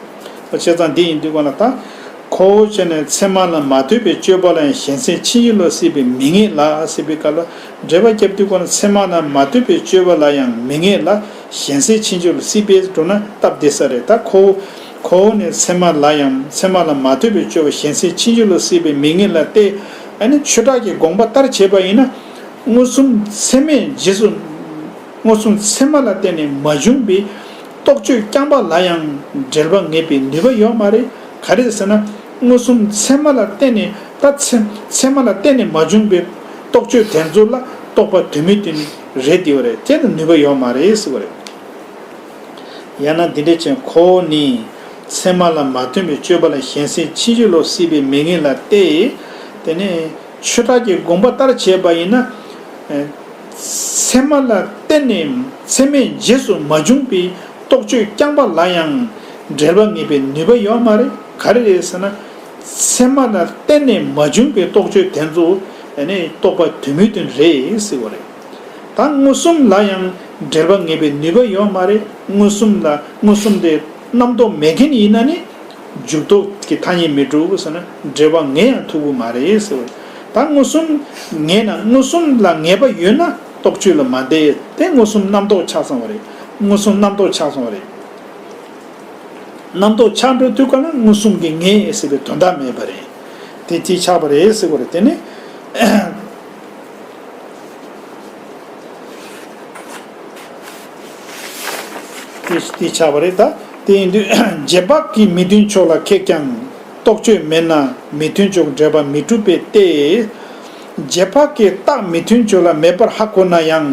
བྱས་ཙང་འདི་ཡིན་དུས་གོ་ན་ད། ཁོ་བོ་ཆོས་ནི་ཚད་མ་ལ་མ་ལྟོས་པའི་དཔྱོད་པ་ལ་ཡང་གཞན་སེལ་ཕྱིན་ཅི་ལོག་སྲིད་པས་མི་ངེས་ལ་ཟེར་བའི་སྐབས་ལ། འགྲེལ་པ་བརྒྱབ་དུས་གོ་ན་ཚད་མ་ལ་མ་ལྟོས་པའི་དཔྱོད་པ་ལ་ཡང་མི་ངེས་ལ། གཞན་སེལ་ཕྱིན་ཅི་ལོག་སྲིད་པས་འགྲོ་ན་སྟབས་བདེ་ས་རེད། ད་ཁོ་བོ་ཁོ་བོ་ནི་ཚད་མ་ལ་ཡང་ཚད་མ་ལ་མ་ལྟོས་པའི་དཔྱོད་པ་གཞན་སེལ་ཕྱིན་ཅི་ལོག་སྲིད་པས་མི་ངེས་ལ་སྟེ། ཨ་ནི་ཆོས་གྲགས་ཀྱི་དགོངས་པ་ལྟར་བྱས་པ་ཡིན་ན། མངོན་སུམ་ཚད་མས་རྗེས་སུ། མངོན་སུམ་ཚད་མ་ལ་བརྟེན་ནས་མ་བྱུང་བའི་རྟོག་དཔྱོད་རྐྱང་པ་ལ་ཡང་འབྲེལ་པ་ངེས་པའི་ནུས་པ་ཡོད་མ་རེད། ག་རེ་ཟེར་ན། མངོན་སུམ་ཚད་མ་ལ་བརྟེན་ནས་ད་ཚད་ཚད་མ་ལ་བརྟེན་ནས་མ་བྱུང་བའི་རྟོག་དཔྱོད་དེ་ཚོ་ལ་རྟོག་པ་དོན་མེད་དོན་རེད་དེ་བ་རེད། དེ་ལ་ནུས་པ་ཡོད་མ་རེད་ཟེར་བ་རེད། ཡང་ན་འདི་འདྲ་བྱས། ཁོ་བོ་ནི་ཚད་མ་ལ་མ་ལྟོས་པའི་དཔྱོད་པ་ལ་གཞན་སེལ་ཕྱིན་ཅི་ལོག་སྲིད་པས་མི་ངེས་ལ་སྟེ། དེ་ནས་ཆོས་གྲགས་ཀྱི་དགོངས་པ་ལྟར་བྱས་པ་ཡིན་ན། ཚད་མ་ལ་བརྟེན་ནས་ཚད་མས་རྗེས་སུ་མ་བྱུང་བའི་རྟོག་དཔྱོད་རྐྱང་པ་ལ་ཡང་འགྲེལ་པ་ངེས་པའི་ནུས་པ་ཡོད་མ་རེད། ག་རེ་རེད་ཟེར་ན། ཚད་མ་ལ་བརྟེན་ནས་མ་བྱུང་བའི་རྟོག་དཔྱོད་དེ་ཚོ་རྟོག་པ་དོན་མེད་དོན་རེད་ཟེར་བ་རེད། ད་མངོན་སུམ་ལ་ཡང་འགྲེལ་པ་ངེས་པའི་ནུས་པ་ཡོད་མ་རེད། མངོན་སུམ་ལ་མངོན་སུམ་དེ་རྣམ་རྟོག་མེད་མཁན་ཡིན་ན་ནི། འཇུག་ལྡོག་གི་ཐ་སྙད་མི་གྲུབ་ཟེར་ན་འགྲེལ་པ་ངེས་ཡང་ཐུབ་ཀྱི་མ་རེད་ཟེར་བ། ད་མངོན་སུམ་ངེས་ན་མངོན་སུམ་ལ་ངེས་པ་ཡོད་ན་རྟོག་དཔྱོད་ལ་མ་བསྡད་དེ་མངོན་སུམ་རྣམ་རྟོག་ཆགས་སོང་བ་རེད། མངོན་སུམ་རྣམ་རྟོག་ཆགས་སོང་བ་རེད། རྣམ་རྟོག་ཆགས་འགྲོ་དུས་ག་ལ་མངོན་སུམ་གྱི་ངེས་ཟེར་བའི་དོན་དག་མེད་པ་རེད། དེ་དེ་ཆགས་པ་རེད་ཟེར་བ་རེད། དེ་ནི། དེ་དེ་ཆགས་པ་རེད་ད། དེ་ཡིན་དུས་རྗེས་དཔག་གི་མི་མཐུན་ཕྱོགས་ལ་ཁེགས་ཀྱང་རྟོག་དཔྱོད་མེད་ན་མི་མཐུན་ཕྱོགས་འགྲེལ་པ་མི་གྲུབ་པས་ཏེ། རྗེས་དཔག་གི་རྟགས་མི་མཐུན་ཕྱོགས་ལ་མེད་པར་ཧ་གོ་ན་ཡང་།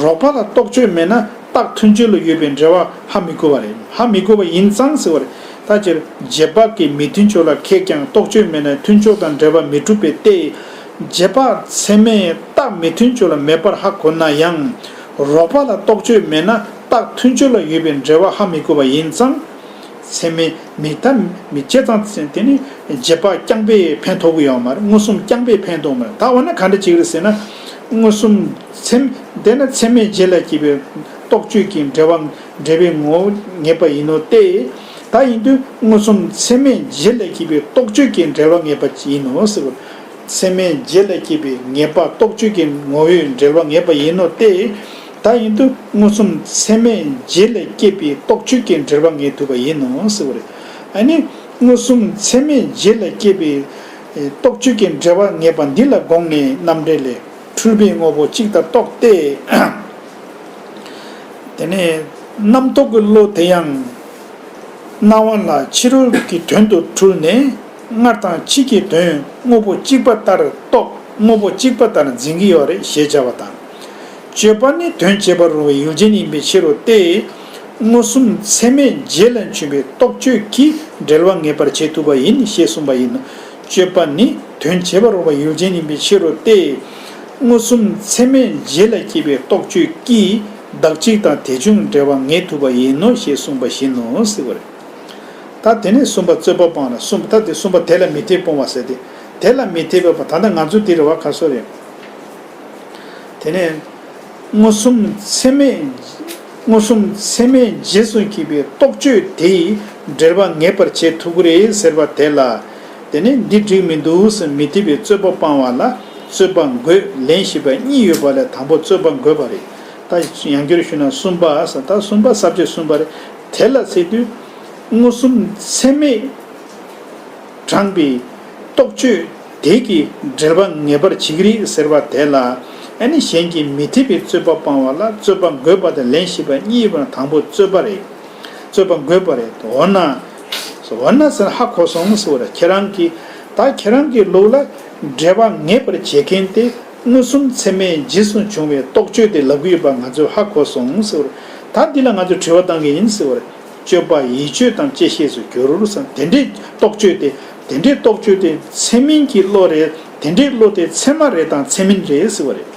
རོགས་པ་ལ་རྟོག་དཔྱོད་མེད་ན་རྟགས་མཐུན་ཕྱོགས་ལ་ཡོད་པའི་འགྲེལ་པ་ཧ་མི་གོ་བ་རེད། ཧ་མི་གོ་བ་ཡིན་ཙང་ཟེར་བ་རེད། ད་སྤྱིར་རྗེས་དཔག་གི་མི་མཐུན་ཕྱོགས་ལ་ཁེགས་ཀྱང་རྟོག་དཔྱོད་མེད་ན་མཐུན་ཕྱོགས་དང་འགྲེལ་པ་མི་གྲུབ་པས་ཏེ། རྗེས་དཔག་ཚད་མས་རྟགས་མི་མཐུན་ཕྱོགས་ལ་མེད་པར་ཧ་གོ་ན་ཡང་། རོགས་པ་ལ་རྟོག་དཔྱོད་མེད་ན་རྟགས་མཐུན་ཕྱོགས་ལ་ཡོད་པའི་འགྲེལ་པ་ཧ་མི་གོ་བ་ཡིན་ཙང་། ཚད་མས་མི་ད་མི་བྱེད་ཙང་དེ་ནི་རྗེས་དཔག་རྐྱང་པས་ཕན་ཐོགས་ཀྱི་ཡོད་མ་རེད། མངོན་སུམ་རྐྱང་པས་ཕན་ཐོགས་མ་རེད། ད་འོ་ན་ག་འདྲ་ཅིག་རེད་ཟེར་ན། མངོན་སུམ་ཚད་དེ་ན་ཚད་མས་རྗེས་ལ་སྐྱེས་པའི་རྟོག་དཔྱོད་ཀྱི་འགྲེལ་པ་འགྲེལ་པའི་ངོ་བོ་ངེས་པ་ཡིན་ནོ་སྟེ། ད་ཡིན་དུས་མངོན་སུམ་ཚད་མས་རྗེས་ལ་སྐྱེས་པའི་རྟོག་དཔྱོད་ཀྱི་འགྲེལ་པ་ངེས་པ་ཡིན་ནོ་ཟེར་བ། ཚད་མས་རྗེས་ལ་སྐྱེས་པའི་ངེས་པ་རྟོག་དཔྱོད་ཀྱི་ངོ་བོའི་འགྲེལ་པ་ངེས་པ་ཡིན་ནོ་སྟེ། ད་ཡིན་དུས་མངོན་སུམ་ཚད་མས་རྗེས་ལ་སྐྱེས་པའི་རྟོག་དཔྱོད་ཀྱི་འགྲེལ་པ་ངེས་ཐུབ་པ་ཡིན་ནོ་ཟེར་བ་རེད། ཨ་ནི་མངོན་སུམ་ཚད་མས་རྗེས་ལ་སྐྱེས་པའི་རྟོག་དཔྱོད་ཀྱི་འགྲེལ་པ་ངེས་པ་འདི་ལ་དགོངས་ནས་རྣམ་འགྲེལ་ལས། འཁྲུལ་པའི་དངོས་པོ་གཅིག་ལྟར་རྟོགས་ཏེ། དེ་ནས་རྣམ་རྟོག་གི་བློ་དེ་ཡང་སྣང་བ་ལ་ཕྱི་རོལ་གྱི་དོན་དུ་འཁྲུལ་ནས་སྔར་དང་ཕྱིས་ཀྱི་དོན་དངོས་པོ་གཅིག་པ་ལྟར་རྟོགས། དངོས་པོ་གཅིག་པ་ལྟར་འཛིན་གྱི་ཡོད་རེད་ཞེས་བྱ་བ་དང་། སྤྱོད་པ་ནི་དོན་བྱེད་པར་རུང་བའི་ཡུལ་ཅན་ཡིན་པའི་ཕྱིར་རོ་སྟེ། མངོན་སུམ་ཚད་མས་རྗེས་ལ་འཆུན་པའི་རྟོག་དཔྱོད་ཀྱིས་འགྲེལ་བ་ངེས་པར་བྱེད་ཐུབ་པ་ཡིན་ཞེས་གསུངས་པ་ཡིན་ནོ། སྤྱོད་པ་ནི་དོན་བྱེད་པར་རུང་བའི་ཡུལ་ཅན་ཡིན་པའི་ཕྱིར་རོ་སྟེ། མངོན་སུམ་ཚད་མས་རྗེས་ལ་སྐྱེས་པའི་རྟོག་དཔྱོད་ཀྱིས་བདག་གཅིག་དང་དེ་བྱུང་འབྲེལ་བ་ངེས་ཐུབ་པ་ཡིན་ནོ་ཞེས་གསུངས་པ་བཞིན་ནོ་ཟེར་བ་རེད། ད་དེ་ནས་གསུམ་པ་རྩོད་པ་སྤང་ལ་གསུམ་པ་ད་དེ་གསུམ་པ་དེ་ལ་མི་འཐད་སྤོང་བ་ཟེར་ཏེ། དེ་ལ་མི་འཐད་པའི་བ་ད་ལྟ་ང་ཚོ་དེ་རེད་བ་ཁ་སོ་རེད། དེ་ནས་མངོན་སུམ་ཚད་མས་མངོན་སུམ་ཚད་མས་རྗེས་སུ་སྐྱེས་པའི་རྟོག་དཔྱོད་དེས་འགྲེལ་པ་ངེས་པར་བྱེད་ཐུབ་ཀྱི་རེད་ཟེར་བ་དེ་ལ། དེ་ནི་འདི་འགྲིག་མི་འདུག་ཟེར་མི་འཐད་པའི་རྩོད་པ་སྤང་བ་ལ་རྩོད་པ་འགོད་ལན་ཞེས་པ་གཉིས་ཡོད་པ་ལས་དང་པོ་རྩོད་པ་འགོད་པ་རེད། ད་ཡང་བསྐྱར་ཞུས་ན་གསུམ་པ་ཟེར་ད་གསུམ་པ་ས་བཅད་གསུམ་པ་རེད། དེ་ལ་ཟེར་དུས་མངོན་སུམ་ཚད་མས། དྲངས་པའི་རྟོག་དཔྱོད་དེ་གིས་འགྲེལ་པ་ངེས་པར་བྱེད་ཀྱི་རེད་ཟེར་བ་དེ་ལ། ཨ་ནི་གཞན་གྱིས་མི་འཐད་པའི་རྩོད་པ་སྤང་བ་ལ་རྩོད་པ་འགོད་པ་དང་ལན་ཞེས་པ་གཉིས་ཡོད་པ་ན་དང་པོ་རྩོད་པ་རེད། རྩོད་པ་འགོད་པ་རེད། འོ་ན། འོ་ན་ཟེར་ཧ་གོ་སོང་ཟེར་བ་རེད། ཁྱེད་རང་གིས་ད་ཁྱེད་རང་གི་ལུགས་ལ་འགྲེལ་པ་ངེས་པར་བྱེད་མཁན་དེ་མངོན་སུམ་ཚད་མས་རྗེས་སུ་བྱུང་བའི་རྟོག་དཔྱོད་དེ་ལབ་ཀྱི་ཡོད་པ་ང་ཚོས་ཧ་གོ་སོང་ཟེར་བ་རེད། ད་འདི་ལ་ང་ཚོས་དྲི་བ་བཏང་གི་ཡིན་ཟེར་བ་རེད། སྤྱོད་པ་ཡིད་དཔྱོད་དམ་བཅས་ཤེས་སུ་འགྱུར་ཟེར། དེ་འདྲའི་རྟོག་དཔྱོད་དེ། དེ་འདྲའི་རྟོག་དཔྱོད་དེ་ཚད་མིན་གྱི་བློ་རེད། དེ་འདྲའི་བློ་དེ་ཚད་མ་རེད་དང་ཚད་མིན་རེད་ཟེར་བ་རེད།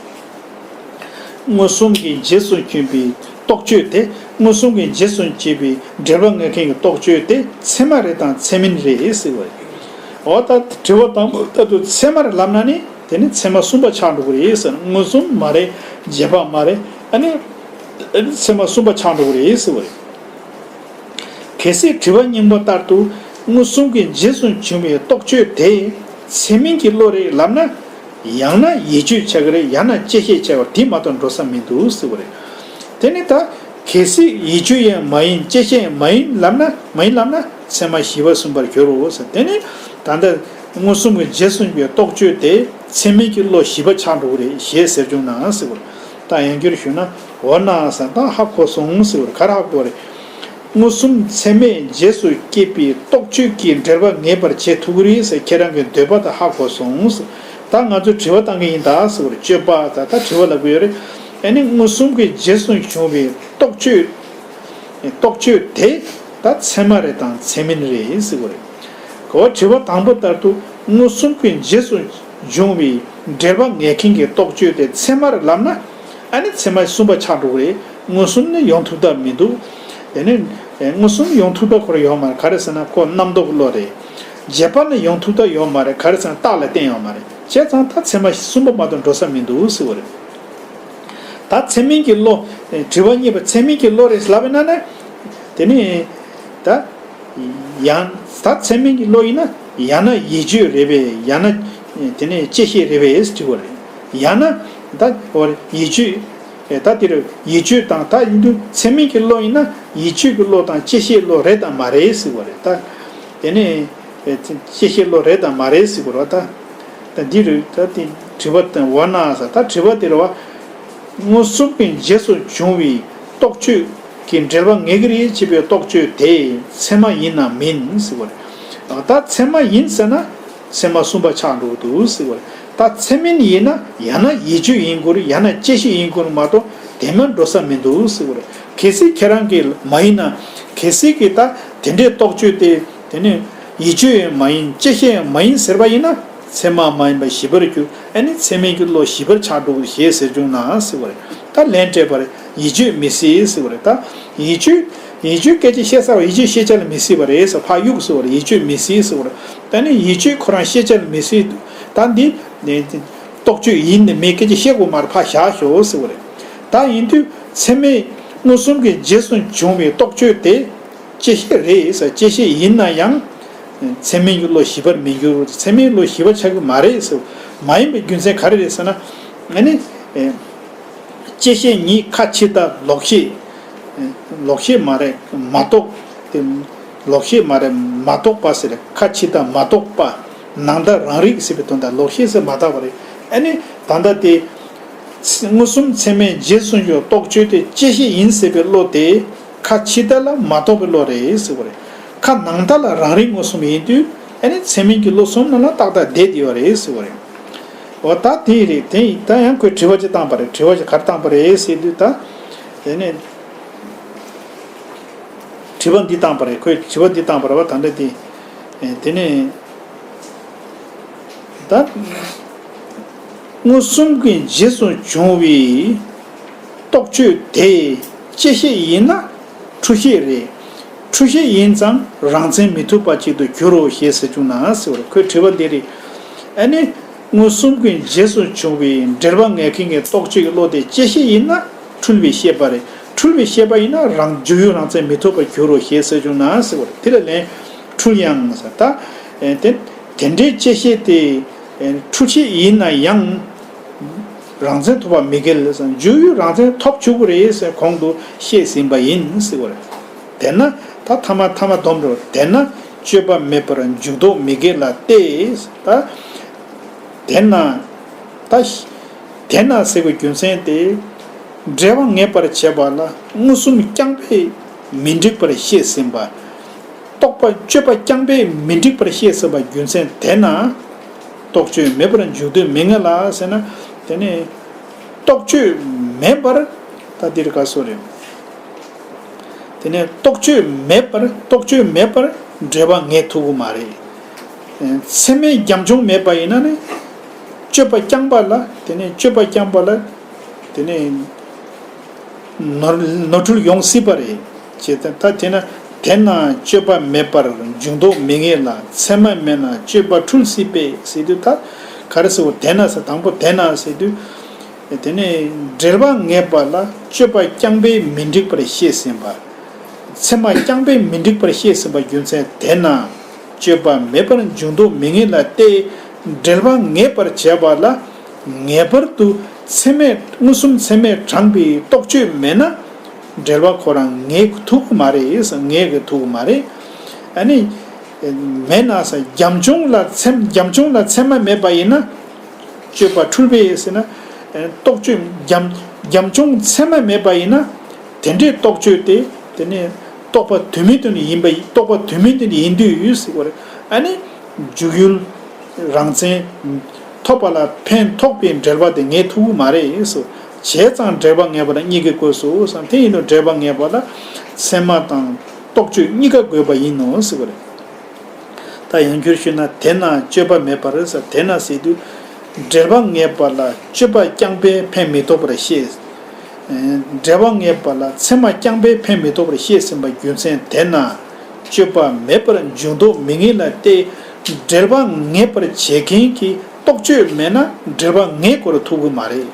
མངོན་སུམ་གྱི་རྗེས་སུ་འཁྱོངས་པའི་རྟོག་དཔྱོད་དེ། མངོན་སུམ་གྱི་རྗེས་སུ་འཁྱོངས་པའི་འགྲེལ་པ་ངེས་མཁན་གྱི་རྟོག་དཔྱོད་དེ་ཚད་མ་རེད་དང་ཚད་མིན་རེད་ཟེར་བ་རེད། འོ་ད་དྲི་བ་དང་པོ་ལྟར་དུ་ཚད་མ་རེད་ལབ་ན་ནི་དེ་ནི་ཚད་མ་གསུམ་པ་ཆགས་འགྲོ་གི་རེད་ཟེར། མངོན་སུམ་མ་རེད། རྗེས་དཔག་མ་རེད། ཨ་ནི་ཚད་མ་གསུམ་པ་ཆགས་འགྲོ་གི་རེད་ཟེར་བ་རེད། གལ་སྲིད་དྲི་བ་རྙིང་པ་ལྟར་དུ་མངོན་སུམ་གྱི་རྗེས་སུ་འབྱུང་བའི་རྟོག་དཔྱོད་དེ་ཚད་མིན་གྱི་བློ་རེད་ལབ་ན། ཡང་ན་ཡིད་དཔྱོད་ཆགས་ཀྱི་རེད། ཡང་ན་བཅད་ཤེས་ཆགས་པ་དེ་མ་གཏོགས་འགྲོ་ས་མི་འདུག་ཟེར་བ་རེད། དེ་ནི་ད་གལ་སྲིད་ཡིད་དཔྱོད་ཡང་མ་ཡིན། བཅད་ཤེས་ཡང་མ་ཡིན་ལབ་ན། མ་ཡིན་ལབ་ན་ཚད་མ་བཞི་པ་གསུངས་པར་འགྱུར་རོ་ཟེར། དེ་ནི་ད་ལྟ་མངོན་སུམ་གྱི་རྗེས་སུ་འབྱུང་བའི་རྟོག་དཔྱོད་དེ་ཚད་མིན་གྱི་བློ་བཞི་པ་ཆགས་འགྲོ་གི་རེད་ཞེས་ཟེར་བྱུང་ན་ཟེར་བ་རེད། ད་ཡང་བསྐྱར་ཞུས་ན། འོ་ན་ཟེར་ད་ཧ་གོ་སོང་ཟེར་བ་རེད། ག་རེ་ཧ་གོ་བ་རེད། མངོན་སུམ་ཚད་མས་རྗེས་སུ་སྐྱེས་པའི་རྟོག་དཔྱོད་ཀྱིས་འགྲེལ་པ་ངེས་པར་བྱེད་ཐུབ་ཀྱི་རེད་ཟེར་ཁྱེད་རང་གི་འདོད་པ་དང་ཧ་གོ་སོང་ཟེར། ད་ང་ཚོས་དྲི་བ་བཏང་གི་ཡིན་ད་ཟེར་བར་སྤྱོད་པ་ད་ད་དྲི་བ་ལབ་ཀྱི་ཡོད་རེད། ཨ་ནི་མངོན་སུམ་གྱི་རྗེས་སུ་བྱུང་བའི་རྟོག་དཔྱོད། རྟོག་དཔྱོད་དེ་ད་ཚད་མ་རེད་དང་ཚད་མིན་རེད་ཟེར་བ་རེད། གོ་བ་དྲི་བ་དང་པོ་ལྟར་དུ། མངོན་སུམ་གྱི་རྗེས་སུ་འབྱུང་བའི་འབྲེལ་པ་ངེས་མཁན་གྱི་རྟོག་དཔྱོད་དེ་ཚད་མར་ལབ་ན། ཨ་ནི་ཚད་མ་གསུམ་པ་ཆགས་འགྲོ་གི་རེད། མངོན་སུམ་ནི་ཡོང་ཐུབ་ཐབས་མི་འདུག་དེ་ནི་མངོན་སུམ་ཡོང་ཐུབ་ཐབས་ཁོ་རང་ཡོད་མ་རེད། ག་རེ་ཟེར་ན་ཁོ་རྣམ་རྟོག་གི་བློ་རེད། རྗེས་དཔག་ནི་ཡོང་ཐུབ་ཐབས་ཡོད་མ་རེད། ག་རེ་ཟེར་ན་རྟགས་ལ་བརྟེན་ཡོད་མ་རེད། བྱས་ཙང་ད་ཚད་མ་གསུམ་པ་མ་གཏོགས་འགྲོ་ས་མི་འདུག་ཟེར་བ་རེད། ད་ཚད་མིན་གྱི་བློ། དྲི་བ་གཉིས་པ་ཚད་མིན་གྱི་བློ་རེད་ལབ་པ་ན་ནི། དེ་ནི་ད་ཡང་ད་ཚད་མིན་གྱི་བློ་ཡིན་ན་ཡང་ན་ཡིད་དཔྱོད་རེད་པས། ཡང་ན་དེ་ནི་བཅད་ཤེས་རེད་པས་དྲི་བ་རེད། ཡང་ན་ད་འོ་ཡིད་དཔྱོད། ད་དེ་རུ་ཡིད་དཔྱོད་དང་ད་ཡིན་དུས་ཚད་མིན་གྱི་བློ་ཡིན་ན་ཡིད་དཔྱོད་ཀྱི་བློ་དང་བཅད་ཤེས་བློ་རེད་དམ་མ་རེད་ཟེར་བ་རེད། ད་དེ་ནི་བཅད་ཤེས་བློ་རེད་དམ་མ་རེད་ཟེར་བ་རེད། ད་ད་འདི་རུ་ད་དེ་དྲི་བ་དང་འོ་ན་ཟེར་ད་དྲི་བ་དེ་རུ་བ། མངོན་སུམ་གྱི་རྗེས་སུ་འབྱུང་བའི་རྟོག་དཔྱོད་ཀྱི་འབྲེལ་པ་ངེས་ཀྱི་རེད་ཅེས་པའི་རྟོག་དཔྱོད་དེ་ཚད་མ་ཡིན་ནམ་མིན་ཟེར་བ་རེད། ད་ཚད་མ་ཡིན་ཟེར་ན་ཚད་མ་གསུམ་པ་ཆགས་འགྲོ་གི་འདུག་ཟེར་བ་རེད། ད་ཚད་མིན་ཡིན་ན་ཡང་ན་ཡིད་དཔྱོད་ཡིན་དགོས་རེད། ཡང་ན་བཅད་ཤེས་ཡིན་དགོས་རེད་མ་གཏོགས་དེ་མིན་འགྲོ་ས་མི་འདུག་ཟེར་བ་རེད། གལ་སྲིད་ཁྱེད་རང་གིས་མ་ཡིན་ན་གལ་སྲིད་ཀྱི་ད་དེ་འདྲའི་རྟོག་དཔྱོད་དེ་དེ་ནི་ཡིད་དཔྱོད་ཡང་མ་ཡིན་བཅད་ཤེས་ཡང་མ་ཡིན་ཟེར་བ་ཡིན་ན། ཚད་མ་མ་ཡིན་པ་ཞིབ་པར་གྱུར། ཨ་ནི་ཚད་མིན་གྱི་བློ་ཞིབ་པར་ཆགས་འགྲོ་གི་ཞེས་ཟེར་བྱུང་ན་ཟེར་བ་རེད། ད་ལན་སྤྲད་པར་ཡིད་དཔྱོད་མི་སྲིད་ཟེར་བ་རེད། ད་ཡིད་དཔྱོད་ཡིད་དཔྱོད་སྐད་ཆ་བཤད་ས་བ་ཡིད་དཔྱོད་ཤེས་བྱ་ལ་མི་སྲིད་པ་རེད་ཟེར། ཕར་གཡུག་ཟེར་བ་རེད། ཡིད་དཔྱོད་མི་སྲིད་ཟེར་བ་རེད། ད་ནི་ཡིད་དཔྱོད་ཁོ་རང་ཤེས་བྱ་ལ་མི་སྲིད། ད་འདི་རྟོག་དཔྱོད་ཡིན་ནི་མིན་སྐད་ཆ་བཤད་དགོས་མ་རེད། ཕར་བཞག་ཤོག་ཟེར་བ་རེད། ད་ཡིན་དུས་ཚད་མས་མངོན་སུམ་གྱི་རྗེས་སུ་འབྱུང་བའི་རྟོག་དཔྱོད་དེ། བཅད་ཤེས་རེད་ཟེར། བཅད་ཤེས་ཡིན་ན་ཡང་ཚད་མིན་གྱི་བློ་ཞིབ་པར་མི་འགྱུར། ཚད་མིན་བློ་ཞིབ་པ་ཆགས་ཀྱི་མ་རེད་ཟེར། མ་ཡིན་པའི་རྒྱུ་མཚན་ག་རེ་རེད་ཟེར་ན། ཨ་ནི། བཅད་ཤེས་ཉིད་ཁ་ཕྱི་ལྟ་ལོག་ཤེས། ལོག་ཤེས་མ་རེད་མ་རྟོགས་ཏེ། ལོག་ཤེས་མ་རེད་མ་རྟོགས་པ་ཟེར། ཁ་ཕྱི་ལྟ་མ་རྟོགས་པ། ནང་ལྟ་རང་རིག་ཟེར་བའི་དོན་དག་ལོག་ཤེས་ཟེར་མ་བཏགས་པ་རེད། ཨ་ནི་ད་ལྟ་དེ། མངོན་སུམ་ཚད་མས་རྗེས་སུ་འཇུག་རྟོག་དཔྱོད་དེ་བཅད་ཤེས་ཡིན་ཟེར་བའི་བློ་དེ། ཁ་ཕྱི་ལྟ་ལ་མ་རྟོགས་པའི་བློ་རེད་ཟེར་བ་རེད། ཁ་ནང་ལྟ་ལ་རང་རིག་མངོན་སུམ་ཡིན་དུས་ཨ་ནི་ཚད་མིན་གྱི་བློ་གསུམ་ནང་ལ་ཏག་ཏག་བསྡད་བསྡད་པ་རེད་ཟེར་བ་རེད། འོ་ད་དེ་རེད། དེ་ཡིན་ད་ཡང་ཁོས་དྲི་བ་ཅིག་བཏང་པ་རེད། དྲི་བ་ཅིག་ག་རེ་བཏང་པ་རེད་ཟེར་དུས་ད། དེ་ནས་དྲི་བ་འདི་བཏང་པ་རེད། ཁོས་དྲི་བ་འདི་བཏང་པ་རེད་བ། ད་འདྲ་དེ། དེ་ནས། ད། མངོན་སུམ་གྱི་རྗེས་སུ་འབྱུང་བའི་རྟོག་དཔྱོད་དེ་བཅད་ཤེས་ཡིན་ན་འཁྲུལ་ཤེས་རེད། འཁྲུལ་ཤེས་ཡིན་ཙང་རང་མཚན་མི་ཐུབ་པ་ཅིག་ཏུ་འགྱུར་རོ་ཞེས་ཟེར་བྱུང་ན་ཟེར་བར་ཁོའི་དྲི་བ་འདི་རེད། ཨ་ནི། མངོན་སུམ་གྱི་རྗེས་སུ་འབྱུང་བའི་འབྲེལ་པ་ངེས་མཁན་གྱི་རྟོག་དཔྱོད་ཀྱི་བློ་དེ་བཅད་ཤེས་ཡིན་ན་འཁྲུལ་བའི་ཤེས་པ་རེད། འཁྲུལ་བའི་ཤེས་པ་ཡིན་ན་རང་འཇུག་ཡུལ་རང་མཚན་མི་ཐུབ་པར་འགྱུར་རོ་ཞེས་ཟེར་བྱུང་ན་ཟེར་བ་རེད། དེ་ལ་ལན། འཁྲུལ་ཡང་ཟེར་ད། དེ་དེ་འདྲའི་བཅད་ཤེས་དེ། འཁྲུལ་ཤེས་ཡིན་ན་ཡང་། རང་མཚན་ཐོབ་པ་མི་འགལ་ཟེར། འཇུག་ཡུལ་རང་མཚན་ཐོབ་ཆོག་གི་རེད་ཟེར་གོང་དུ་བཤད་ཟིན་པ་ཡིན་ཟེར་བ་རེད། དེས་ན་ད་ཐ་མ་ཐ་མ་སྡོམ་འགྲོ། དེས་ན་དཔྱོད་པ་མེད་པར་འཇུག་ལྡོག་མི་འགལ་ལ་སྟེ། ད། དེས་ན། ད། དེས་ན་ཟེར་བའི་རྒྱུ་མཚན་དེ། འབྲེལ་བ་ངེས་པར་བྱེད་པ་ལ་མངོན་སུམ་རྐྱང་པས་མི་འགྲིག་པར་བཤད་ཟིན་པ། རྟོག་པ་དཔྱོད་པ་རྐྱང་པས་མི་འགྲིག་པར་བཤད་ཟིན་པ་རྒྱུ་མཚན་དེས་ན། རྟོག་དཔྱོད་མེད་པར་འཇུག་ལྡོག་མི་ངེས་ལ་ཟེར་ན། དེ་ནི། རྟོག་དཔྱོད་མེད་པར། ད་འདིར་ག་སོ་རེད། དེ་ནས་རྟོག་དཔྱོད་མེད་པར་རྟོག་དཔྱོད་མེད་པར་འབྲེལ་པ་ངེས་ཐུབ་ཀྱི་མ་རེད། ཚད་མས་རྒྱབ་ལྗོངས་མེད་པ་ཡིན་ན་ནི། དཔྱོད་པ་རྐྱང་པ་ལ་དེ་ནས་དཔྱོད་པ་རྐྱང་པ་ལ། དེ་ནས། ནོར་ནོར་འཁྲུལ་ཡོང་སྲིད་པ་རེད། ཅེས་ད་དེ་ན་དེ་ན་དཔྱོད་པ་མེད་པར་འཇུག་ལྡོག་མི་ངེས་ལ། ཚད་མ་མེད་ན་དཔྱོད་པ་འཁྲུལ་སྲིད་པས་ཟེར་དུས་ད། ག་རེ་ཟེར་བ་དེ་ན་ཟེར་དང་པོ་དེ་ན་ཟེར་དུས། དེ་ནས་འབྲེལ་པ་ངེས་པ་ལ་དཔྱོད་པ་རྐྱང་པས་མི་འགྲིག་པར་བཤད་ཟིན་པ། ཚད་མ་རྐྱང་པས་མི་འགྲིག་པར་བཤད་ཟིན་པ་རྒྱུ་མཚན་དེས་ན། དཔྱོད་པ་མེད་པར་འཇུག་ལྡོག་མི་ངེས་ལ་སྟེ། འབྲེལ་པ་ངེས་པར་བྱེད་པ་ལ་ངེས་པར་དུ་ཚད་མས་མངོན་སུམ་ཚད་མས་དྲངས་པའི་རྟོག་དཔྱོད་མེད་ན། འབྲེལ་པ་ཁོ་རང་ངེས་ཐུབ་ཀྱི་མ་རེད། ངེས་ཀྱི་ཐུབ་ཀྱི་མ་རེད། ཨ་ནི། མེད་ན་ས་རྒྱབ་ལྗོངས་ལ་ཚད་རྒྱབ་ལྗོངས་ལ་ཚད་མ་མེད་པ་ཡིན་ན། དཔྱོད་པ་འཁྲུལ་པས་ཟེར་ན། རྟོག་དཔྱོད་རྒྱབ་རྒྱབ་ལྗོངས་ཚད་མ་མེད་པ་ཡིན་ན། དེ་འདྲའི་རྟོག་དཔྱོད་དེ་དེ་ནས་རྟོག་པ་དོན་མེད་དུ་ཡིན་པ་རྟོག་པ་དོན་མེད་དུ་ཡིན་དུས་ཟེར་བ་རེད། ཨ་ནི་འཇུག་ཡུལ་རང་མཚན་ཐོབ་པ་ལ་ཕན་ཐོགས་པའི་འབྲེལ་པ་དེ་ངེས་ཐུབ་ཀྱི་མ་རེད་ཟེར། བྱས་ཙང་འབྲེལ་པ་ངེས་པ་ལ་གཉིས་ཀ་དགོས་སོ་བསམ། དེ་ཡིན་དུས་འབྲེལ་པ་ངེས་པ་ལ་ཚད་མ་དང་རྟོག་དཔྱོད་གཉིས་ཀ་དགོས་པ་ཡིན་ནོ་ཟེར་བ་རེད། ད། ད་ཡང་བསྐྱར་ཞུས་ན། དེས་ན་དཔྱོད་པ་མེད་པར་ཟེར། དེས་ན་ཟེར་དུས་འབྲེལ་པ་ངེས་པ་ལ་དཔྱོད་པ་རྐྱང་པས་ཕན་མི་ཐོགས་པར་ཤེས། འབྲེལ་པ་ངེས་པ་ལ་ཚད་མ་རྐྱང་པས་ཕན་མི་ཐོགས་པར་ཤེས་ཟིན་པ་རྒྱུ་མཚན། དེས་ན་དཔྱོད་པ་མེད་པར་འཇུག་ལྡོག་མེད་ངེས་ལ་བལྟས། འབྲེལ་པ་ངེས་པར་བྱེད་མཁན་གྱི་རྟོག་དཔྱོད་མེད་ན་འབྲེལ་པ་ངེས་སྐོར་ཐུབ་ཀྱི་མ་རེད།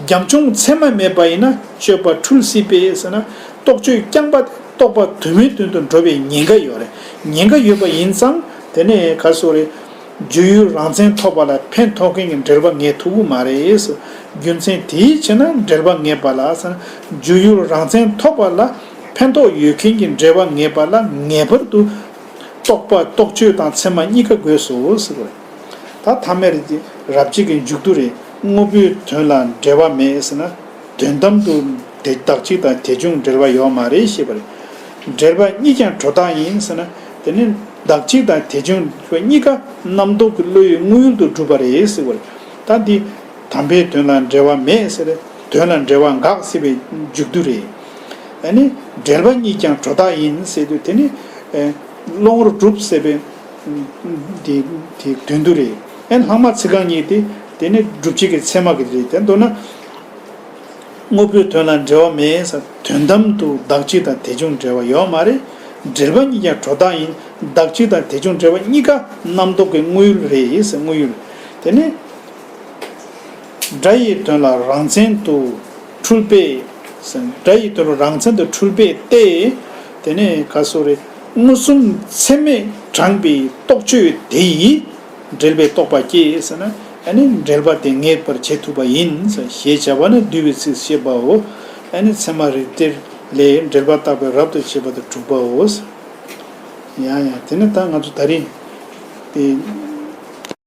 རྒྱབ་ལྗོངས་ཚད་མ་མེད་པ་ཡིན་ན་དཔྱོད་པ་འཁྲུལ་སྲིད་པས་ཟེར་ན། རྟོག་དཔྱོད་རྐྱང་པ་རྟོག་པ་དུ་མའི་དོན་དུ་འགྲོ་བའི་ཉེན་ཁ་ཡོད་རེད། ཉེན་ཁ་ཡོད་པ་ཡིན་ཙང་། དེ་ནས་ག་རེ་ཟེར་དགོས་རེད། འཇུག་ཡུལ་རང་མཚན་ཐོབ་པ་ལ་ཕན་ཐོགས་མཁན་གྱི་འབྲེལ་པ་ངེས་ཐུབ་ཀྱི་མ་རེད། རྒྱུ་མཚན་དེའི་ཕྱིར་ན་འབྲེལ་པ་ངེས་པ་ལ་ཟེར་ན། འཇུག་ཡུལ་རང་མཚན་ཐོབ་པ་ལ་ཕན་ཐོགས་ཡོད་མཁན་གྱི་འབྲེལ་པ་ངེས་པ་ལ་ངེས་པར་དུ་རྟོག་པ་རྟོག་དཔྱོད་དང་ཚད་མ་གཉིས་ཀ་དགོས་སོ་ཟེར་བ་རེད། ད་ཐ་མའི་རིགས་ཀྱི་རབ་བྱེད་ཀྱི་མཇུག་བསྡུ་རེད། དངོས་པོའི་དོན་ལ་འབྲེལ་བ་མེད་ཟེར་ན། དོན་དམ་དུ་དེ་བདག་གཅིག་དང་དེ་བྱུང་འབྲེལ་བ་ཡོད་མ་རེད་ཞེས་པ་རེད། འབྲེལ་པ་གཉིས་ཀྱང་གྲོལ་རྟགས་ཡིན་ཟེར་ན། དེ་ནི་བདག་གཅིག་དང་དེ་བྱུང་གཉིས་ཀ་རྣམ་རྟོག་གི་བློ་ཡི་དངོས་ཡུལ་དུ་གྲུབ་པ་རེད་ཟེར་བ་རེད། ད་འདི་དམ་པའི་དོན་ལ་འབྲེལ་བ་མེད་ཟེར། དོན་ལ་འབྲེལ་བ་འགག་ཟེར་བའི་མཇུག་བསྡུ་རེད། ཨ་ནི་འབྲེལ་པ་གཉིས་ཀྱང་གྲོལ་རྟགས་ཡིན་ཟེར་དུས། དེ་ནི་ཨེ་བློ་ངོར་གྲུབ་ཟེར་བའི་དེ་དེ་དོན་དུ་རེད། ཨེ་ལྷག་མ་ཚིག་རྐང་གཉིས་དེ། དེ་ནི་སྒྲུབ་བྱེད་ཀྱི་ཚད་མ་གི་རེད། དེ་མདོར་ན། དངོས་པོའི་དོན་ལ་འབྲེལ་བ་མེད་ཟེར། དོན་དམ་དུ་བདག་གཅིག་དང་དེ་བྱུང་འབྲེལ་བ་ཡོད་མ་རེད། འབྲེལ་པ་གཉིས་ཀྱང་གྲོལ་རྟགས་ཡིན། བདག་གཅིག་དང་དེ་བྱུང་འབྲེལ་བ་གཉིས་ཀ་རྣམ་རྟོག་གི་དངོས་ཡུལ་རེད་ཟེར། དངོས་ཡུལ། དེ་ནི་སྒྲ་ཡི་དོན་ལ་རང་མཚན་དུ་འཁྲུལ་པས་ཟེར། སྒྲ་ཡི་དོན་ལ་རང་མཚན་དུ་འཁྲུལ་པས་ཏེ། དེ་ནི་ག་སོ་རེ། མངོན་སུམ་ཚད་མས་དྲངས་པའི་རྟོག་དཔྱོད་དེ་ཡིས་འབྲེལ་པའི་རྟོག་པ་སྐྱེས་ཟེར་ན། ཨ་ནི་འབྲེལ་པ་དེ་ངེས་པར་བྱེད་ཐུབ་པ་ཡིན་ཟེར། ཞེས་བྱ་བ་ནི་བསྡུས་པའི་ཚིགས་བཤད་པའོ། ཨ་ནི་ཚད་མ་རིགས་གཏེར་ལས་འབྲེལ་པ་བརྟག་པའི་རབ་ཏུ་བྱེད་པ་དང་དྲུག་པའོ། ཡང་ཡང་། དེ་ནི་ད་ང་ཚོ་ད་རེས་དེ་